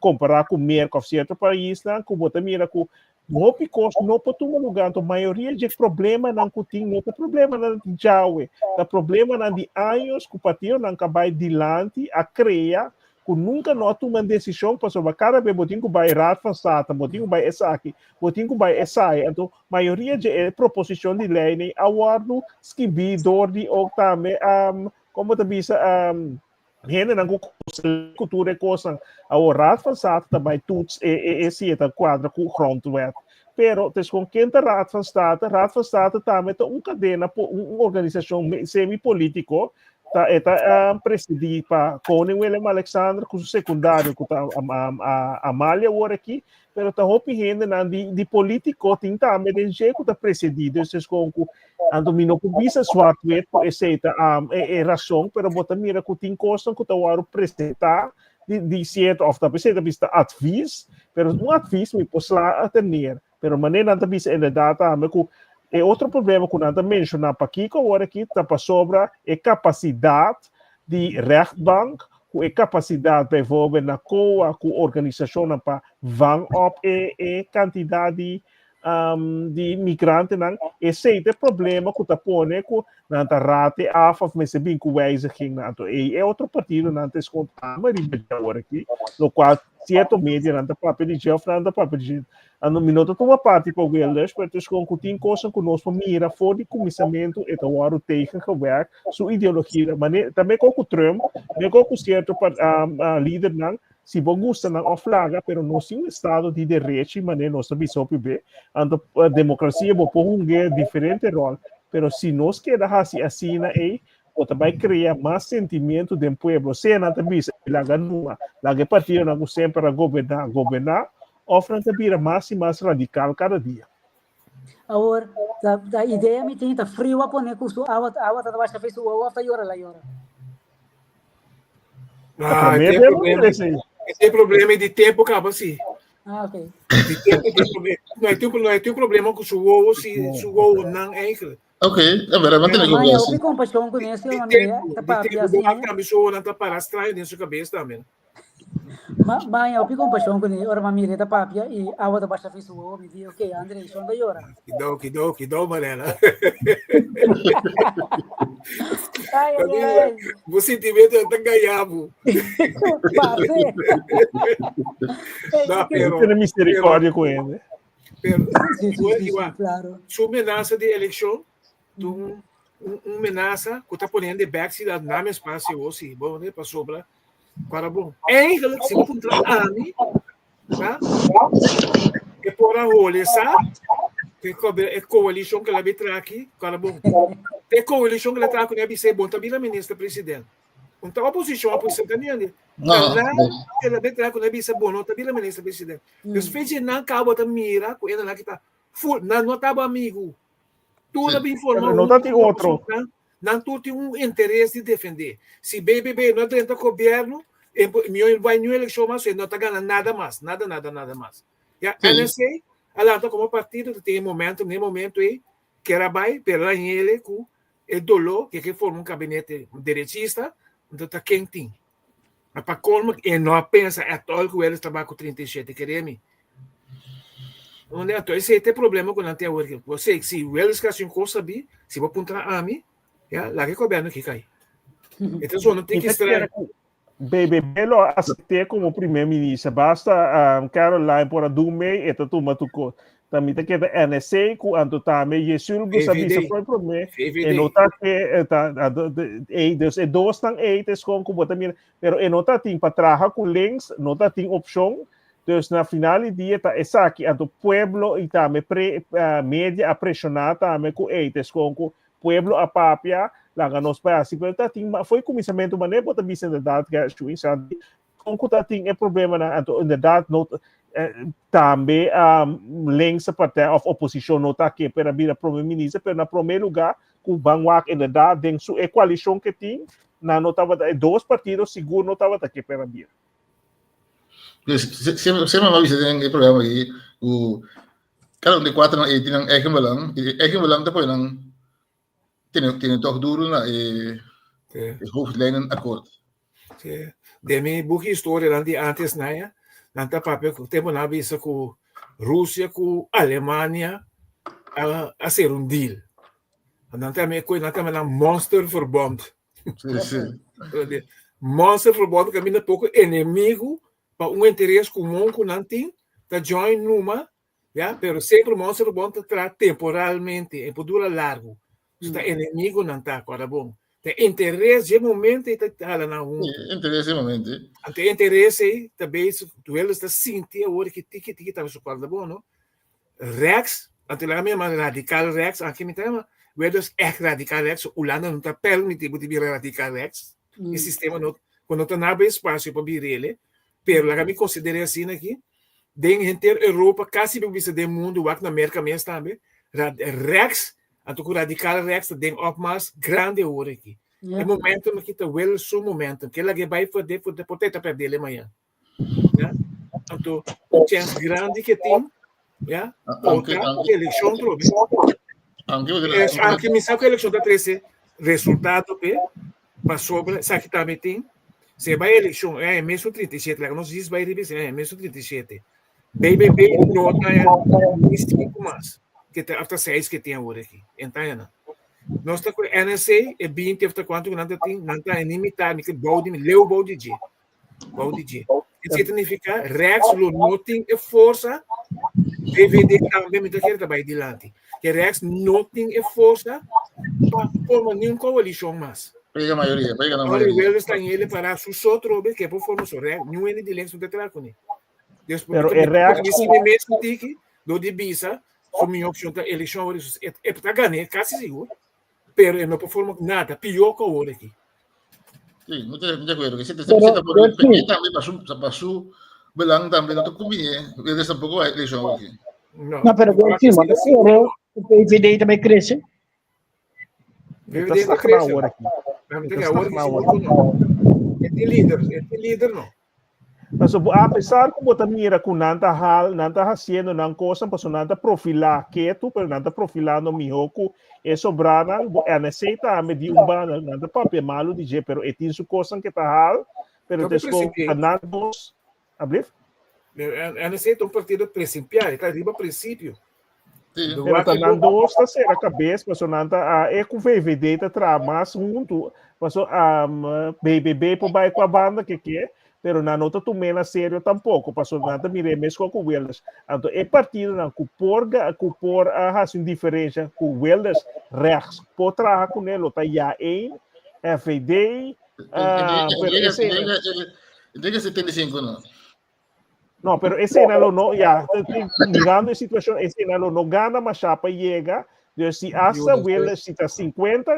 kompará ku Merka of sierto paisnan ku bo ta mira ku hopi kos no por tuma lugá. Anto mayoria dje problemanan ku tin no ta problemanan di djawe, ta problemanan di años ku partidonan ka bai dilanti a krea ku nunka no a tuma un desishon pasobra kada bes bo tin ku bai Raad van State, bo tin ku bai esaki, bo tin ku bai esai. Anto mayoria dje e proposishon di leinan a wòrdu skibí dor di òk tambe komo bo ta bisa hendenan ku ku tur e kosnan. Awor Raad van State ta bai toets e e e si e ta kuadra ku grondwet. Pero tes kon ken ta Raad van State? Raad van State tambe ta un kadena un organisashon semi polítiko Ta e ta presidí pa Koning Willem Alexander ku su sekundario ku ta Amalia awor aki, pero ta hopi hendenan di di polítiko tin tambe den dje ku ta presidí. Dus es kon ku anto mi no por bisa zwart wit ku esei ta e rason, pero bo ta mira ku tin kosnan ku ta wòrdu presentá di di sierto òf ta p'esei ta bisa ta advis, pero un advis mi por sla a tener. Pero manera nan ta bisa inderdaad tambe ku e otro problema ku nan ta menshoná pakiko awor aki ta pasobra e kapasidat di rechtbank ku ku e kapasidat bijvoorbeeld na COA ku organisashonnan pa vang op e e kantidat di um, di migrantenan, esei ta e problema ku ta pone ku nan ta rate af of mester bin ku wijziging nan. Anto ei e otro partidonan ta eskond ama riba dje awor aki, lokual sierto medianan ta papia di dje of nan ta papia di dje. Anto mi no ta tuma parti pa Wilders, pero ta eskond ku tin kosnan ku nos por mira for di kuminsamentu e ta wòrdu tegengewerkt, su ideologia, mane ta mekor ku Trump, mekor ku sierto um, uh, lidernan, Si bo gusta nan of laga, pero nos tin un estado di derechi, manera nos ta bisa hopi be. Anto demokrasia bo por hunga diferente rol, pero si nos keda hasi asina ei, bo ta bai krea mas sentimiento den pueblo. Sea nan ta bisa laga numa, laga e partidonan ku semper a goberná, goberná, of nan ta bira mas i mas radikal kada dia. Awor, ta, ta idea mi tin, ta friu a pone ku su awa, awa ta basha fe su wowo of ta yora la yora. Ah, tem problema. Tem problema de tempo, acaba assim. Ah, ok. De tempo, tem problema. Não é tem, não é tem problema com su wowo, se su wowo não eigenlijk. Ok, é verdade, mas tem que ver. Eu compaixão com esse, eu não tá papia assim. Também sou não tá para estranho dentro da cabeça também. Ma, ma eu pico compaixão com ele, ora ma mire ta papia e awa ta baixa fisu o mi di, ok, André, son da yora. Kidou, kidou, kidou, Marela. Ai, ai, ai. Bo sentimento ta gaiabo. Parce. No, pero, Tiene misericordia con ele. Pero, Sí, sí, sí, sí, claro. Su menasa di eleccion, un, un, un menasa ku ta poniendo de back si dat nam espacio o si, bon, ne, pasobra Para bon. Eigenlijk, si bo puntra ami, sa, e por a hole sa, e e coalition que la bi traki, para bon. E coalition que la traki ne bi se bon ta bira minister president. Un ta oposition oposition ta niende. No, La que la bi traki ne bi se bon no ta bira minister president. Dus fechi nan cabo ta mira ku ena la kita full nan no taba amigo. Tur a bin forma Pero no ta tin otro. Nan tur tin un interes di defendé. Si BBB no drenta gobierno, e mihó e bai niun elekshon mas, e no ta gana nada mas, nada, nada, nada mas. Ya, NSC a lanta komo partido, ta tin e momento, n'e momento ei, ker a bai, pero a hele ku e doló ke ke forma un kabinete derechista, anto ta ken tin. Ma pa colmo e no a pensa at all cu Welles trabaha cu 37, kere mi. Onde anto esey ta e problema cu nan tin awor aki. Bo sey, si Welles ka haci un cos sabi, si bo puntra ami, ya, laga e gobierno aki cay. E ta zona tin ki straño. BBB lo a acepte como primer minister. Basta um, Caroline por a doen mee, e ta tuma tu cos. Ta mi ta keda NSC ku anto tambe Yesul gusta bisa VVD. foi promé. E VVD. no ta ke e ta anto de- ei dus e dos tan ei te skon ku bo ta mira pero e no ta tin pa traha ku links no ta tin opshon dus na final di dia ta esaki anto pueblo i tambe pre eh, media a preshoná tambe ku ei te skon ku pueblo a papia laga nos bai hasi pero ta tin foi kuminsamentu manera bo ta bisa inderdaad Gershwin Santi Kon ku ta tin e problemanan anto inderdaad no tambe linkse partij of oposishon no ta ke pero a bira prome minister pero na prome lugar ku ban wak inderdaad den su e koalishon ke tin nan no tabata e dos partido sigur no tabata ke pero a bira. Dus semper semper mi a bisa den e programa aki ku kada un di e kuaternan ei tin nan eigen belang i e eigen belang ta pone nan tene tene tòg duru na e e hoofdlijnenakkoord. Sí. Den mi buki historianan di antes naya, nan ta papia ku tempu nan a bisa ku Rusia ku Alemania a a sera un deal. Nan ta yama e nan ta yama nan monsterverbond. Sí, sí. Monsterverbond kaminda poko enemigu pa un interes komun ku nan tin ta join numa Ya, pero semper monsterverbond ta traha temporalmente, e por dura largu. So ta enemigonan ta, kòrda bon. Ta interes dje momento ei ta hala nan huntu. Sí, interes dje momento ei. Anto e interes ei ta bezig, Wilders ta sinti awor ki tiki tiki ta su kòrda bon, no? Rechts, anto laga mi yama radical rechts, aki mi ta yama Wilders ègt radical rechts, so Hulanda no ta permiti bo di bira radical rechts. E sistema no, ku no ta naba espasio pa bir'el, Pero laga mi konsider'é asina aki, den henter Europa, kasi mi bisa den mundu, wak na Merka mes tambe, rechts, anto ku radikal rechts ta den opmars grandi awor aki. E momentum aki ta wel su momentum. Ke lag'é bai fodé, fodé, por ta e ta pèrdé el mañan. Ya? Anto, un chèns grandi ke tin, ya, kontra elekshon trobe. Aunke mi sa ku elekshon ta trese resultado p'e, pasobra esaki tambe tin. Si bai elekshon, e mesun 37, laga nos djis bai riba esei, e mesun 37. BBB no ta ni 5 mas, ke ta afta 6 ke tin awor aki. Enta nan. Nos ta ku NSC, e 20 afta kuantu ku nan ta tin, nan ta ni mitad, mi ke bou di, leu bou di dje. Bou di dje. Esei ta nifiká rechts lo no tin e forsa, VVD tambe mi ta kere ta bai dilanti. Ke rechts no tin e forsa pa forma ni un koalishon mas. Pega mayoria, pega na Ahora mayoria. Wilders ta en ele para su so trobe, ke por forma so rechts, ni un hende di links no ta traha kuné. Dus Pero e rechts si mi mes tiki, do di bisa, su mi opcion ta eleccion awor, e, e ta gané, casi sigur, pero e no por forma nada, pior que awor aki. Sí, no te, de acuerdo. Que se te, Pero, se te por, pero sí. también para su, para su belang también no te conviene. Wilders tampoco hay elección awor aki. No, No, pero sí, maar dat is VVD tambe crece. Ta VVD ta stagna crece. awor aki. Maar Ta mi awor stagna sigur awor. ku no. E tin líder, e tin líder no. Paso, a pesar ku bo ta mira ku nan ta hal, nan ta hasiendo nan kosnan, paso nan ta profilá ketu, pero nan ta profilando mihó ku e sobranan. Bo NSC tambe di un banda, nan ta papia malu di dje, pero e tin su kosnan ke ta hal, pero Pero tes kon principio. ta nan dos, ablief? NSC ta un partido principial, ta riba principio. Sí. Pero ta nan dos ta sera kabes, paso nan ta a e ku VVD ta traha mas huntu, paso um, BBB por bai ku a banda ke ke, pero nan no ta tum'é na serio tampoko, paso nan ta mir'é meskos ku Wilders. Anto e partidonan ku por ga, ku por a hasi un diferensha ku Wilders rechts por traha kuné lo ta JA1, FVD, ah, pero ese Entrega 75 no. No, pero esena lo no, ya, mirando e situacion, esena lo no gana masha pa yega. Dus si hasta Wilders si ta 50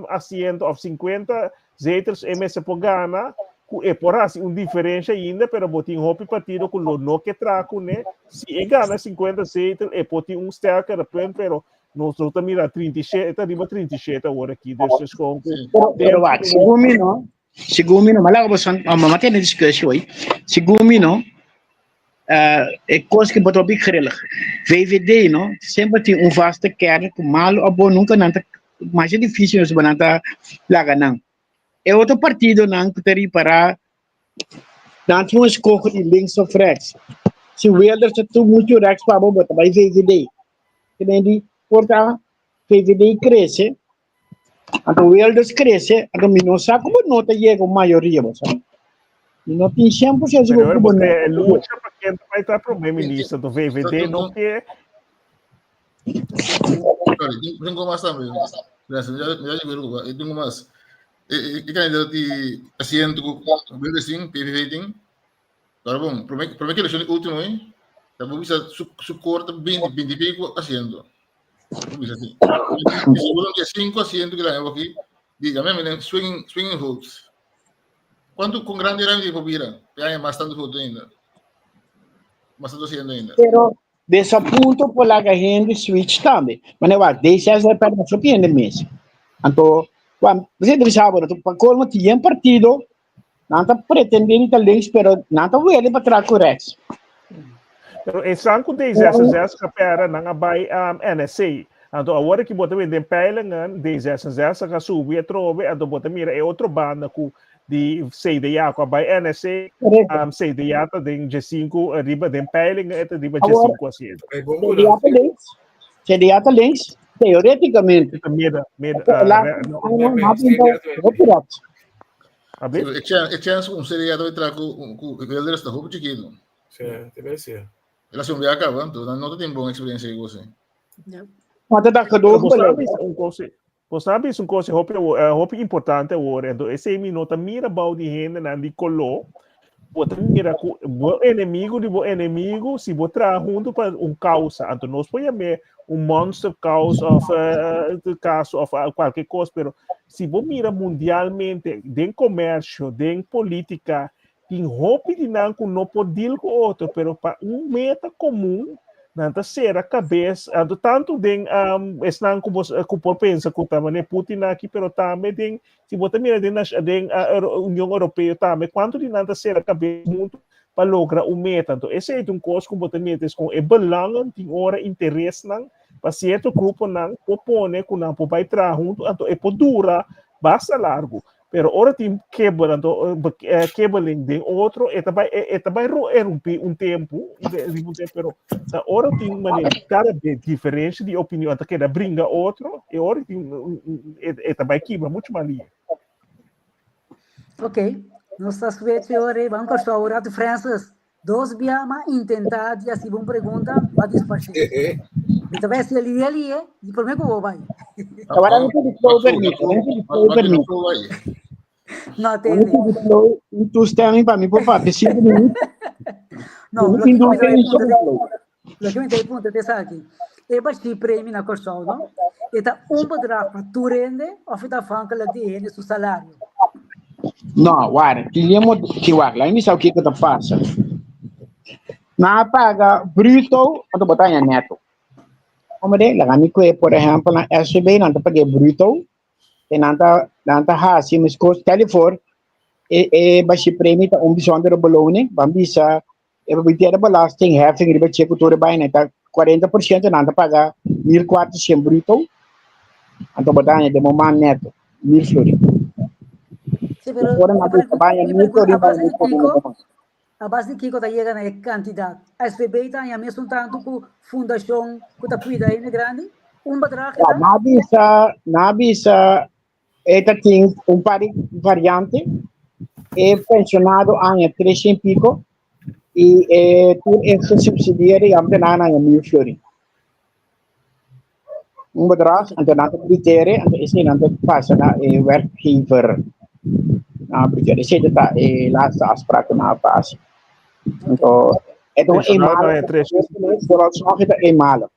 asiento of 50 zetels e mester por gana, ku e por hasi un diferencia ainda, pero bo tin hopi partido ku lo no ke traha kuné. Si e gana 50 zetel, e por tin un sterkere punt, pero nos no ta mira 37, ta riba 37 awor aki. Dus es gewoon ku Pero, pero wak, segun mi no, Segun mi no, ma laga boso, ma tene discussie hoy. Segun mi no, e kos ku bo ta hopi grillig. VVD no, semper tin un vaste kern ku malo of bon nunka nan ta, masha difisil nos nan ta laga nan. E otro partidonan ku ta ripará, nan tin un eskoho di links of rechts. Si Wilders ta tur muchu rechts pa bo, bo ta bai VVD. Te men di, por ta VVD krese, Anto Wilders crece, anto mi no sa como no ta yega un mayoria, bo sa. Mi no tin 100% Pero seguro ahora ku bo no. porque lucha pa ken ta bai ta prome minister, do VVD no ke. Sorry, tengo más también. Gracias, ya ya llegó el tengo más. E candidato di asiento ku Wilders tin, PVV tin. Pero bon, prome prome que elección último, eh. Ta bisa su su corta 20 20 y pico asiento. Bisa así. Y seguro que 5 asientos que la aquí, dígame, miren, swinging, swinging votes. ¿Cuánto con grande era mi vira? Ya hay más tanto voto ainda. Más tanto asiento ainda. Pero desapunto por laga hende switch tambe. Maar nee, wacht, D66 perde mas hopi hende mes. Anto, wan, você debe saber, anto, pa colmo tin un partido, nan ta pretende di ta links, pero nan ta wele pa traha ku rechts. Pero esan ku D66 pera nan a bai NSC. Anto awor ki bo ta wende peilingen, D66 a subi atrobe, anto bo ta mira e otro banda ku di CDA ku a bai NSC, CDA ta den G5 riba den peilingen e ta riba G5 asiento. CDA ta links, CDA ta links, teoreticamente. Mira, mira, E chance, e chance un CDA ta tra ku ku Wilders ta hopi chiquito. Sí, te bai ser. El a un viaje caba, entonces no tin bon experiencia ku você. Maar dat gedoog Bo sabi un kos, bo sabi un kos hopi hopi importante awor, entonces esei mi no ta mira bou di hendenan di koló, bo ta mira ku bo enemigo di bo enemigo, si bo traha huntu pa un causa, anto nos por yam'é un monster cause of caso of cualke kos, pero si bo mira mundialmente den comercio, den politica, tin hopi di nan ku no por deal ku otro, pero pa un meta komun nan ta sera kabes, anto tantu den esnan ku bo ku por pensa ku ta manera Putin aki, pero tambe den si bo ta mira den den Union Europeo tambe kuantu di nan ta sera kabes huntu pa logra un meta. Anto esei ta un kos ku bo ta mira es kon e belangen tin ora interesnan pa sierto gruponan por pone ku nan por bai traha huntu, anto e por dura basta largu. Pero ora tin kebel anto kebeling den otro e ta bai e ta bai erumpí un tempu, riba un tempu, pero ta ora tin manera kada be diferensia di opinion ta keda bringa otro e ora tin e ta bai kibra muchu mas lihe. Ok, nos ta switch ora e ban Kòrsou un ratu Francis. Dos bia m'a intentá di hasi bo un pregunta, bo a disparshé. Mi ta bai hasi lihe lihe i promé ku bo bai. Awor mi pidi Flow permiso, mi pidi Flow permiso. No Mi tende. pidi Flow un toestemming pa mi por papia sinku minuut. No, Mi loke mi ta bai indulgensia puntra di Flow. loke mi ta bai puntra ta esaki. E bashí premio na Kòrsou, no? E ta un bedrag pa tur hende òf e ta afhankelijk di e hende su salario? No, wara, tin e mod, ki wak, laat mi sa kiko ta pasa. Na paga bruto, anto bo ta haña neto. Como de, laga mi kue, por ehempel, na SVB nan ta paga bruto, e nan ta, nan ta hasi meskos, tel voor, e, e bashi premie ta un bijzondere beloning, ban bisa, e bitiere belasting, heffing riba cheque tur e baina, ta 40% nan ta paga 1400 bruto, anto bo ta haña den bo man neto, 1000 florin. Sí, pero Ora nan mi ta baña pregunta, mi 1000 pregunta, florin a base baña di 1000 florin kiko, den bo man. a base di kiko ta yega na e kantidat? SVB ta haña mesun tantu ku fundashon ku ta kuida hende grandi? Un bedrag Ja, ta? na bisa, na bisa e ta tin un par di variante. E pensionado aña 300 pico y e tur e gesubsidieerde y ambtenaar aña 1000 florin. Un bedrag, anto nan ta britere, anto esei nan ta pasa na e werkgever. Na britere, esei ta e laatste afspraak ku nan a pasa. Anto, e ta un Pensionado eenmalig, aña 300. vooralsnog e ta eenmalig.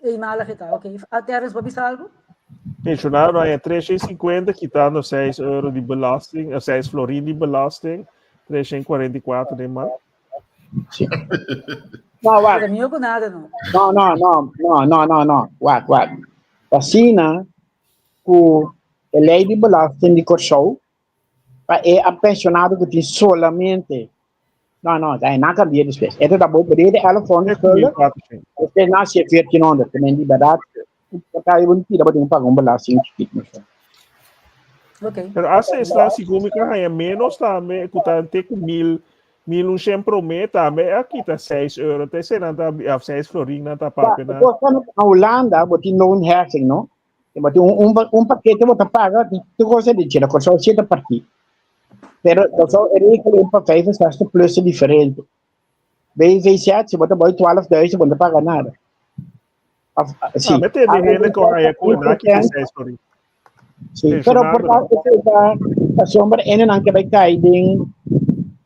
Eenmalig e ta, oké. Ah, Terrence, bo bisa algo? Pensionado haña 350 kitando 6 euro di belasting, eh, 6 florin di belasting, 344 den man. Sí. No, wacht. Pero mihó ku nada, no. No, no, no, no, no, no, no. Wacht, wacht. Asina ku e lei di belasting di Kòrsou pa e a pensionado ku tin solamente No, no, ta na cambia despues. Esto ta bo brede 1100 gulden. Despues na si 1400. Te men di verdad. Ta un tira bo tin paga un belasting chiquito. Okay. Pero asa esnan sigun mi ka haña menos tambe ku ta te ku mil mil un shen promé tambe a kita 6 euro. Te esei nan ta of 6 florin nan ta papia na. Bo na Hulanda bo tin loonheffing, no? Bo tin un un pakete bo ta paga, tur cosa di chila Kòrsou siete partí. Pero dat zou een regeling pa 65 plus diferente. BVZ, si bo ta boy 12.000, bo no ta paga nada. Of, si. Ah, mete de hende ku haya ku na kita 6 florin. Sí, pero por tanto, ta pasobra ene nan ke bai kai den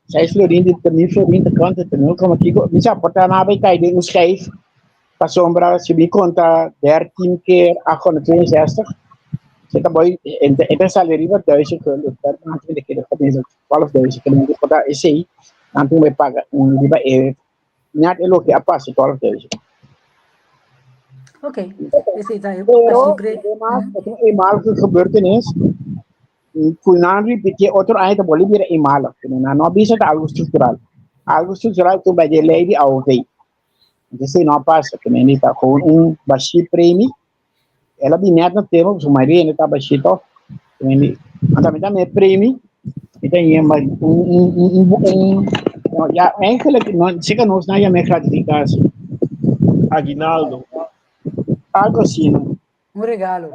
6 florin, di 1000 florin, te kant, te nul koma kiko. Mi sa, por ta na bai kai den un schijf, pasobra si mi konta 13 keer 862, se ta boy, en e ta sali riba 1000 gulden, per maand mi ta kere gemiddeld 12.000 gulden, por ta esei, nan tin bai paga un riba e, net e loke a pasa 12.000. Ok, esei ta e Pero, cifra. además, e ta un eenmalige gebeurtenis, ku nan ripití otro aña ta bolbe bira eenmalig, pero nan no a bisa ta algo structural. Algo structural ta bay den ley di AOV. Entonces no a pasa, que men ta gewoon un bashi premie. El a bin net na tempo, su mayoria hende ta bashi toch. Men anto mi ta me premie, mi ta yema un un un un un no, ja, eigenlijk no, zeker nos na yama gratificatie. Aguinaldo. Algo así, no? Un regalo.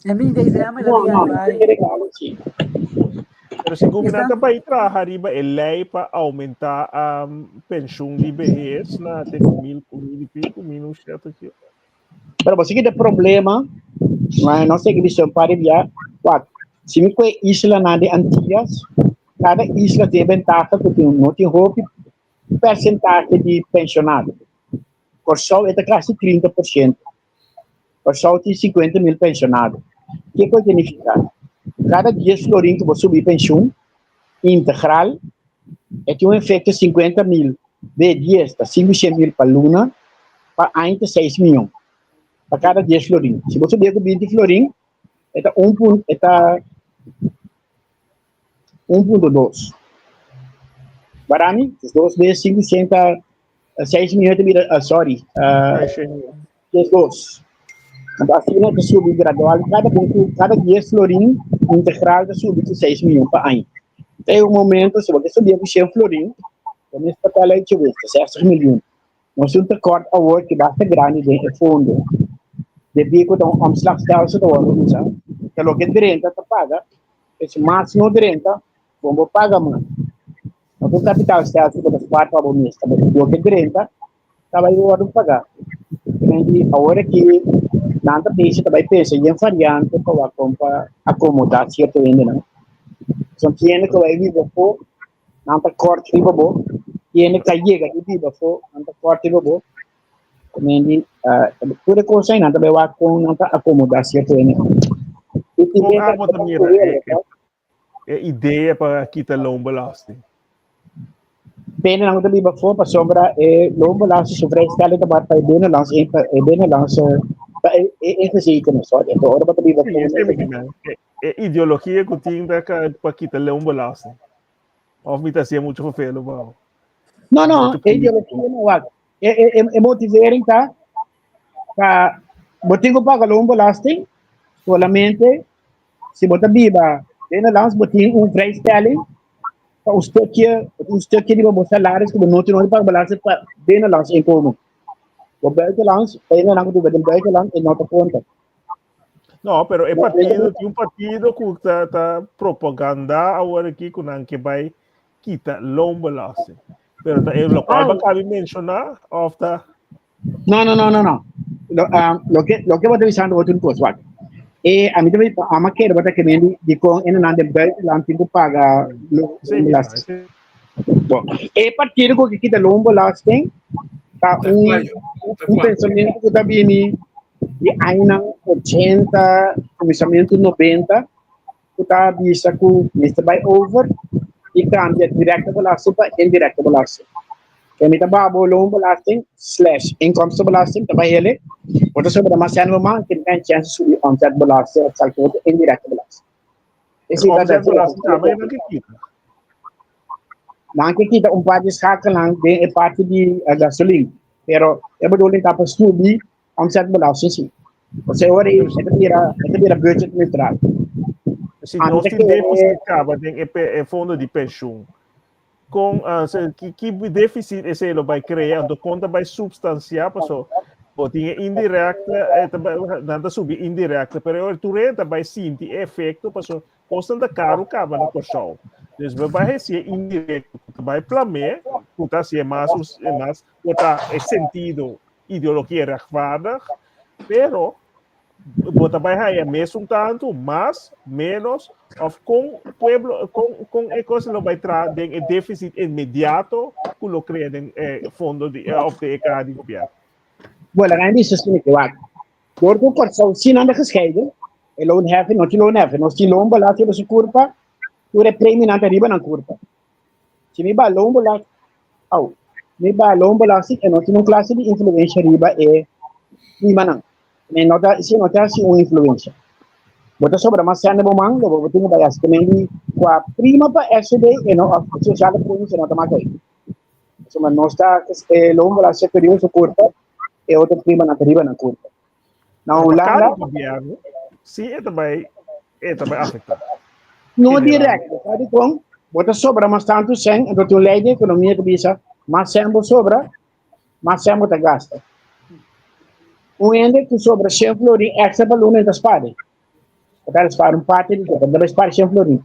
En mi december No, la no, januari. un regalo, sí. Pero segun mi nan Está- ta bai traha riba e lei pa aumentá um, pensioen di behes na te ku mil, ku mil y pico, mil un shete ki. Pero você que tem problema, mas não sei que bicho para via, wat, se me kue isla na de Antillas, cada isla tem ventaja que tem não tem hopi percentagem de pensionado. Kòrsou e ta kasi 30%. Kòrsou tin 50 mil pensionado. Kiko e signifiká? Kada dies florin ku bo subi penshun integral e tin un efekto 50 mil be dies ta 500 mil pa luna, pa aña ta 6 miyon pa kada dies florin. Si bo subi ku 20 florin e ta un punto e ta 1.2. Barami, dos bes 500 6 miyon ta bira, sorry, uh, dos. Anto asina ta subi gradual kada bon ku kada dies florin integral ta subi ku seis miyon pa aña. Ta e un momento si bo ke subi ku shen florin, bo mester ta kala e wes, ta sestig milyon. Nos tin un tekort awor ki basta grandi den e fondo. Debí ku ta un omslagstelsel ta wòrdu usa, ta loke drenta ta paga, e si mas no drenta, bon bo paga mas. No ta un kapitaalstelsel ku ta spaar pa bo mes, ta loke drenta ta bai wòrdu pagá. Di awor aki nan ta bisa ta bai pensa yen variante pa wak kon pa akomodá sierto hendenan. Pasobra ki hende ku bai biba afó, nan ta kòrt riba bo, ki hende ku ta yega di biba afó, nan ta kòrt riba bo. Di tur e kos ei nan ta bai wak kon nan ta akomodá sierto hendenan. I tin Kon abo ta mira e idea pa kita loonbelasting? Bene nan ta biba afó pasobra e loonbelasting su vrijstelling ta bar pa e binnenlands e pa e binnenlandse pa e e ingezetenen sorry. Anto ora bo ta biba afó Sí, esei mi kimen. E, e ideologia ku tin ta ka pa kita loonbelasting. Of mi ta hasié muchu vervelo pa bo? No, no, Muchu e ideologia político. no wak. E e e e motivering ta pa bo tin ku paga loonbelasting solamente Si bo ta biba den Nederlands, bo tin un vrijstelling pa un stukje, un stukje di bo salaris ku bo no tin nodig paga belasting pa binnenlands inkomen. Bo buitenlands, pa hendenan ku biba den buitenland, e no ta konta. No, pero e partido, tin un partido ku ta, ta propaganda awor aki ku nan ke bai kita loonbelasting. Pero ta e lokual bo kabi menshoná of ta No, no, no, no, no. Lo, um, lo que, lo que bo ta bisando otro kos, wak. E, a mi tambe, ama kere bo ta kemendi di kon en nan den buitenland tin ku paga Sí, loonbelasting. sí. Bon, e partido ku ke kita loonbelasting ta Ta un, cual, ta un cual. pensamiento ku ta bini di añanan 80, kuminsamentu 90, ku ta bisa ku mester bai over i kambia direkte belasting pa indirekte belasting. Ke mi ta baha bo loonbelasting slash inkomstenbelasting ta bai hele, bo ta sobra mas sèn bo man ke mi ta chèns di subi omzetbelasting of salto indirekte belasting. Pero omzetbelasting tambe nan ke kita. Nan ke kita un par di schakelnan den e parti di gasolin, pero e bedoeling ta pa subi omzetbelasting si. Osea ora e ta bira, e ta bira budget neutral. Si nos tin deficit caba den e, e fondo di pensioen, con uh, ki, ki deficit ese lo bai crea, anto con ta bai substancia, paso bo tin e indirecta, eh, ta bai, nan ta subi indirecta, pero ora tu renta bai sinti e efecto, paso kosnan ta caro caba na Kòrsou. Dus bo bai hasi e indirecto, ku ta bai plamé, ku ta hasi mas, mas, ku ta e sentido ideologia rechtvaardig, pero bo ta bai haya mesun tantu, mas, menos, of kon pueblo, kon, kon e cosa lo bai tra den e deficit inmediato ku lo crea den e fondo di, of de e kaha di gobierno. Bueno, laga mi bisa asina ke wak. Dor ku Kòrsou si nan ta gescheiden, e loonheffing, no tin loonheffing, nos tin loonbelasting riba su kurpa, tur e preminan ta riba nan kurpa. Si mi ba loonbelasting, au, mi ba loonbelasting e no tin un klase di influencia riba e primanan. E no ta, si no ta hasi un influencia. Bo ta sobra mas sende bo man, lo bo tin ku bai hasi. Kemen di kua prima pa SCD e no, of sociale premies e no ta mas ei. Pasobra nos ta, e loonbelasting ta riba su kurpa, e otro primanan ta riba nan kurpa. Na Pa Hulanda, cada gobierno, si e ta bai, e ta bai afecta. No directo, sabi con? Bo ta sobra mas tanto sen, entonces tin un ley di economia que bisa, mas sen bo sobra, mas sen bo ta gasta. Un hende cu sobra 100 florin extra pa luna, e ta spara. E ta spara un parte di dje, e ta bai spara 100 florin.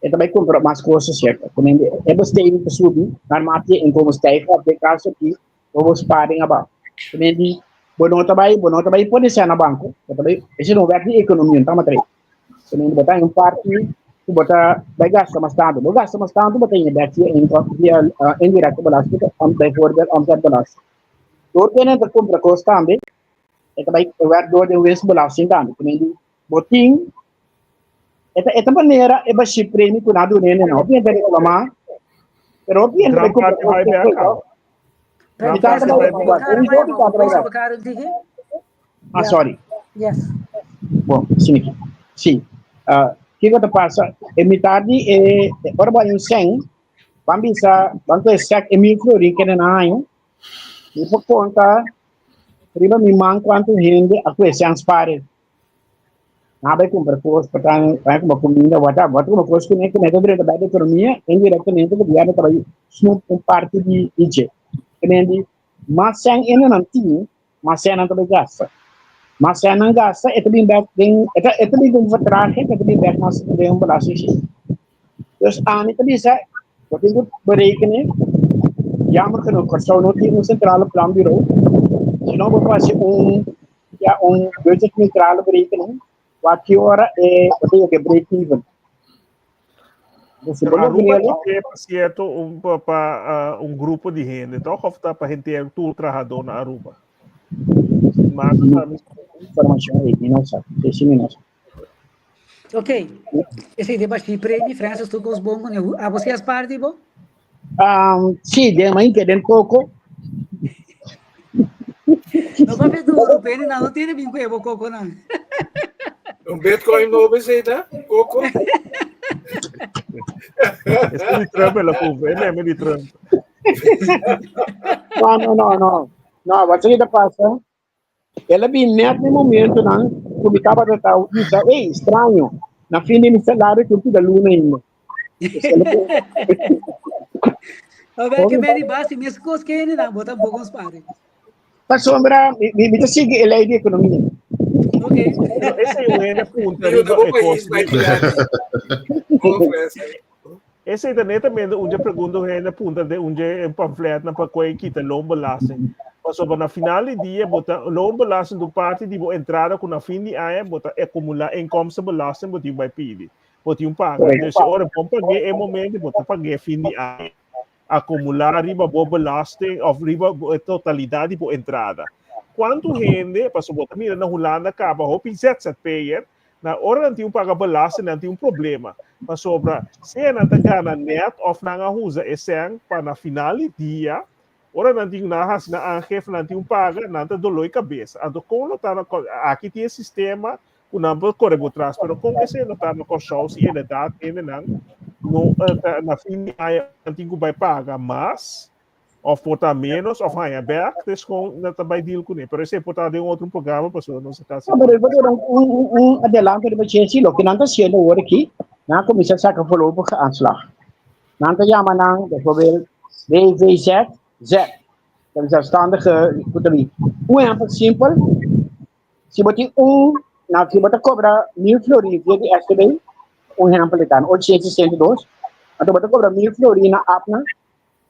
E ta bai compra mas cosas, cierto? Cu hende, e besteding ta subi, naarmate je inkomen stijgt, op de caso aki, bo bo sparing abao. Cu hende, bo no ta bai, bo no ta bai pone sen na banco, bo ta bai, ese no wet di economia, no ta matrei. Bo ta un parti ku bo ta bai gasta mas tantu. Bo gasta mas tantu, bo ta yega bek via inkom, via uh, indirecte belasting, om, bijvoorbeeld omzetbelasting. Door ku ta kumpra kos tambe, e ta bai werk door den winstbelasting tambe. Ku men bo tin, e ta, e ta manera e bashi premi ku na duna hende no. Hopi hende reklamá, pero hopi hende bai Gran kumpra parte kos bai bek kos. Gran Mi tata parte bai bai bek. Mi tata bai bek. Ah, sorry. Yes. Bom, sim, sim. Uh, kiko ta pasa? E mitad di e, ora bo hay un sen, van bisa, van ko sek e mil florin kene na año, mi por conta Riba mi man kuantu hende a kue sean spare. Nan a bai kumpra kos pa tan, bai kumpra kuminda, whatever. Bo ta kumpra kos kuné ku mester drenta bai di ekonomia, indirektamente gobièrnu ta bai snoep un parti di di dje. Te men di mas sèn hendenan tin, mas sèn nan ta bai gasta. Mas sèn nan gasta, e ta bin bèk den, e ta e ta bin ku un vertraging, e ta bin bèk mas den un belastingsysteem. Dus ami ta bisa, bo tin ku berekenen, jammer genoeg Kòrsou no tin un sentrale planbureau, sino bo por hasi un, ya, un budgetneutrale berekening, wak ki ora e bo ta yega e break even. Dus si bo Pero Aruba logr'é, ta pa cierto un pa, pa ah, un grupo di hende, toch? Of ta pa henter tur trahadó na Aruba? Mas no, informacion ei mi no sa, esei mi no sa. Ok. Esei de bashi premi, Francis, tu kos bon con e. Abo si as parti bo? Um, sí, den main que den coco. No papia duro, pene na no tiene bin ku bo coco nan. Un Bitcoin nobo esei ta? Coco? Ese di Trump el a cumpra, e meme di Trump. No, no, no, no. No, wat se pasa? El a bin nèt na e momentonan ku mi tabata ta bisa, Ey, straño, na fin di mi salario tin un pida luna ainda. Awe ke meni basi mes kos ke hende nan bo tampoko un spari. Pasobra mi mi ta sigui e lei di ekonomia. Ok. Pero esei un hende punta Digo, riba bo e país kos bai di dilanti. Oh, Francis. Esei ta netamente un dje pregunta un hende punta den un dje pamfletnan pa koe kita loonbelasting. Pasobra na final di dia bo ta loonbelasting ta un parti di bo entrada ku na fin di aña bo ta akumulá inkomstenbelasting bo tin bai pidi. Bo tin paga. Dus si ora bo pag'é e momento bo ta pag'é fin di aña akumulá riba bo belasting òf riba e totalidat di bo entrada. Kuantu hende, pasobra bo ta mira na Hulanda kaba hopi ZZP'er Na ora nan tin un paga belasting nan tin un problema, pasobra sea nan ta gana net of nan a usa e sèn pa na final di dia ora nan tin nan hasi nan aangifte nan tin un paga nan ta doló e kabesa. Anto kon lo ta na aki tin e sistema ku nan por kore bo tras pero kon esei lo ta na Kòrsou si inderdaad hendenan no ta na fin di aña nan tin ku bai paga mas Of por ta menos of haña bek, dus gewoon na ta bai deal kuné. Pero esei por ta den otro programa pasobra nos a casi. No, pero bo duna un, un, un adelanto riba dje, loke nan ta haciendo awor aki, nan a cuminsa saca voorlopige aanslag. Nan ta yama nan bijvoorbeeld WVZ, Z. Dat is zelfstandige, ku ta bi. Un ehempel simpel, si bo tin un, nou, si bo ta cobra 1000 florin via di STB, un ehempel e ta, 862, anto bo ta cobra 1000 florin na APNA,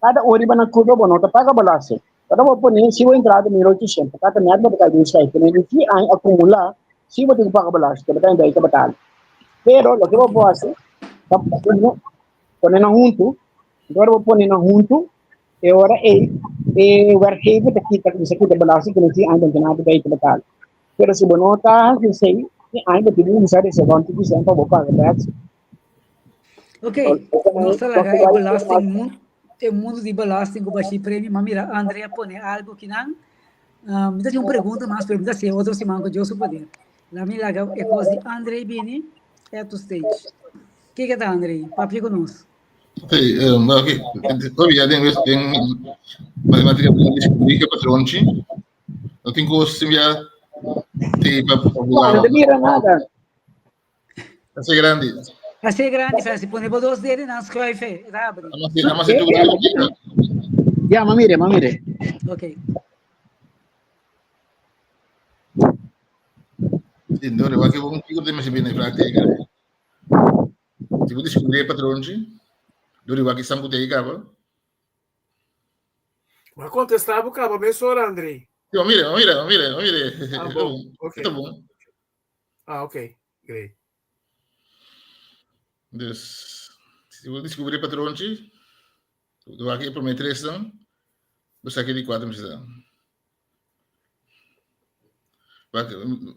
Kada un riba nan kurpa bo no ta paga belasting. Ora bo pone si bo entrada 1800, kada nèt bo ta kai den seis, pone di ki aña akumulá si bo tin ku paga belasting, bo ta inbei ta batali. Pero loke bo por hasi ta pone nan huntu, enton ora bo pone nan huntu e ora ei e werkgever ta kita kuminsá kita belasting ku ki aña bo no tin nada bei ta batali. Pero si bo no ta hasi esei, ki aña bo tin ku kuminsá reserva un tiki sèn pa bo paga bèk. Ok, nos ta laga e belasting mun- e mundo di belasting ku bashi premio, ma mira André a pone algo kinan. Ah, mi ta tin un pregunta mas, pero mi ta hasié otro siman ku Dios su poder. La mi laga e kos di André bini at to stage. Kiko ta André? Papia ku nos. Ok, um, ok. Obi, ya den, den matemática descubrí que patronchi. No tin kos ya te pa No, no te mira nada. Así grandi. Así grandi, Francis. Pone bo dos dedos nan schuif, eh. Het abre. Nada más tu Ja, maar mire, maar mire. Oké. Sí, no, wat ik ook op de mensen binnen vraag tegen. Si moet descobrir patroontje, door die wakkie sam tegen kaba. Maar contestar bo kaba mesora, André. Ja, mire, mire, mire, mire. Ah, bom. Oké. Tá bom. Ah, ok. Great. Dus, si bo descubri patronchi, do aki e prome tres dan, bo sa ki di cuatro mester ta. Wak,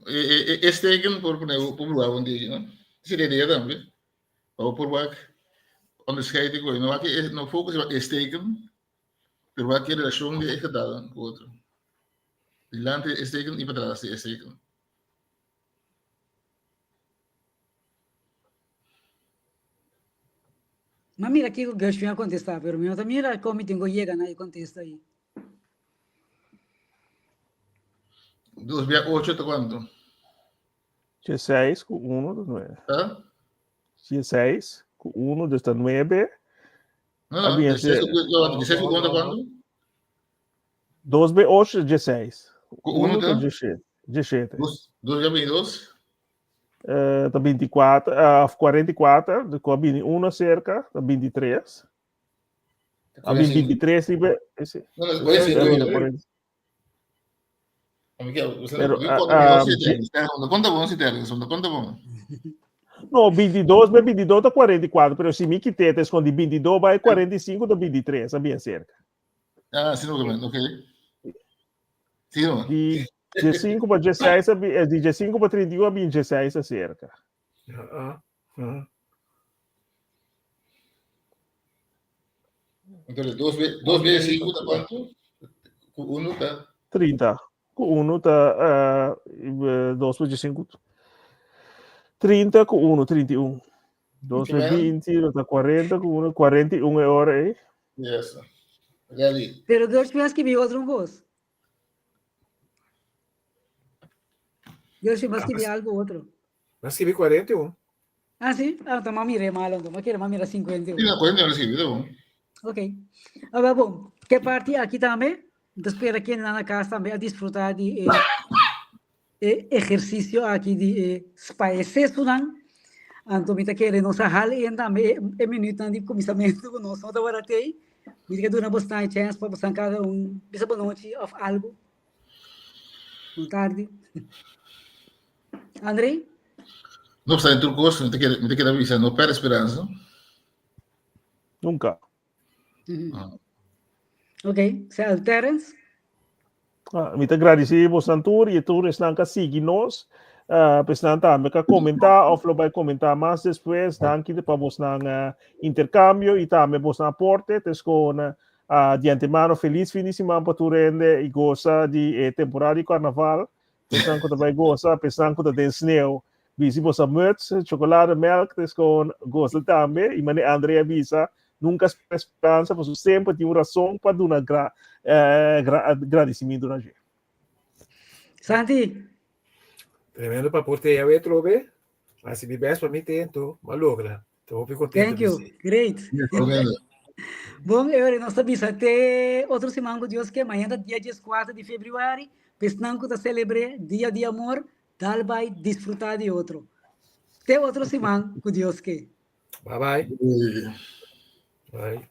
e, e, e, e steken por pone, por bruha un tiki, no? Si de idea tambe. Pa bo por wak onderscheid di koe. No wak e, no focus riba e steken, pero wak e relacion di e getallen ku otro. Dilanti e steken i patras di e steken. Ma mira kiko Gershwin a kontestá, pero mi no ta mira kon mi tin ku yega na e kontesta ei. Dos bia ocho ta kuantu? 16 ku 1 ta 9. Ha? 16 ku 1 dus ta 9. No, no, 16 ku, no, 16 ku 1 ta kuantu? 2 be 8 16. Ku 1 ta? 17. 17. Dos, dos bia 22? Uh, ta 24, uh, 44, de ku a bini 1 cerca, ta 23. A bini 23 riba, ese. No, no, 45. Pero, Conta bom, si Terence, conta bom. No, 22 bij 22 ta 44, pero si mi quité te escondi 22 bij 45 ta 23, a bien cerca. Ah, sí, no, ok. Sí, no. Di 5 pa 16, di 5 pa 31 a bien 16 a cerca. Ah, ah. Entonces, 2 vezes 5 ta kuantu? Ku 1 ta? 30. Ku 1 ta uh, 2 vezes 5. 30 ku 1, 31. 2 vezes 20 ta 40 ku 1, 41 e ora ei. Yes. Ready. Pero Dios me escribí otro voz. Dios me escribí algo otro. Me escribí 41. Ah, sí? Ah, toma mire malo, toma quiere más mira 51. Sí, na 41 escribí, bom. Ok. Ahora, bom, que parte aqui também? Então, espera que na casa também a desfrutar de eh, eh, ejercicio aqui de eh, spaeses unan. Anto mi ta kere nos a hal en tambe e minuutnan di kuminsamentu ku nos no tabata tei. Mi ta ke duna bosnan e chèns pa bosnan kada un bisa bonochi òf algu. Bon tardi. André? No obstante tur kos, mi ta kere, mi ta kere bisa, no perde speransa. Nunca. Mm -hmm. Ok, Sel Terence? Ah, mi ta agradeci bosnan tur y tur esnan ka sigui nos. Uh, pesnan tambe ka comenta of lo bai comenta mas despues. Danki pa bosnan uh, intercambio y tambe bosnan aporte. Tes con uh, di antemano feliz fin di siman pa tur hende y goza di eh, temporada di carnaval. Pesnan ku ta bai goza, pesnan ku ta den sneeuw. Bisi bosa muts, chocolade, melk, tes con goza tambe. Y mane Andrea bisa, nunca esperanza, paso semper tin un razón pa duna gra, eh, gra, gradicimiento na dje. Santi. Tremendo pa por te awe trobe. Hasi mi best pa mi tento, ma logra. Te hopi contento. Thank you. Great. Bon, Eury, nos ta bisa te otro siman ku Dios ke. Mañana ta dia 14 di februari. Pesnan ku ta celebre Dia di Amor, dal bai disfruta di otro. Te otro siman ku Dios ke. Bye bye. Bye.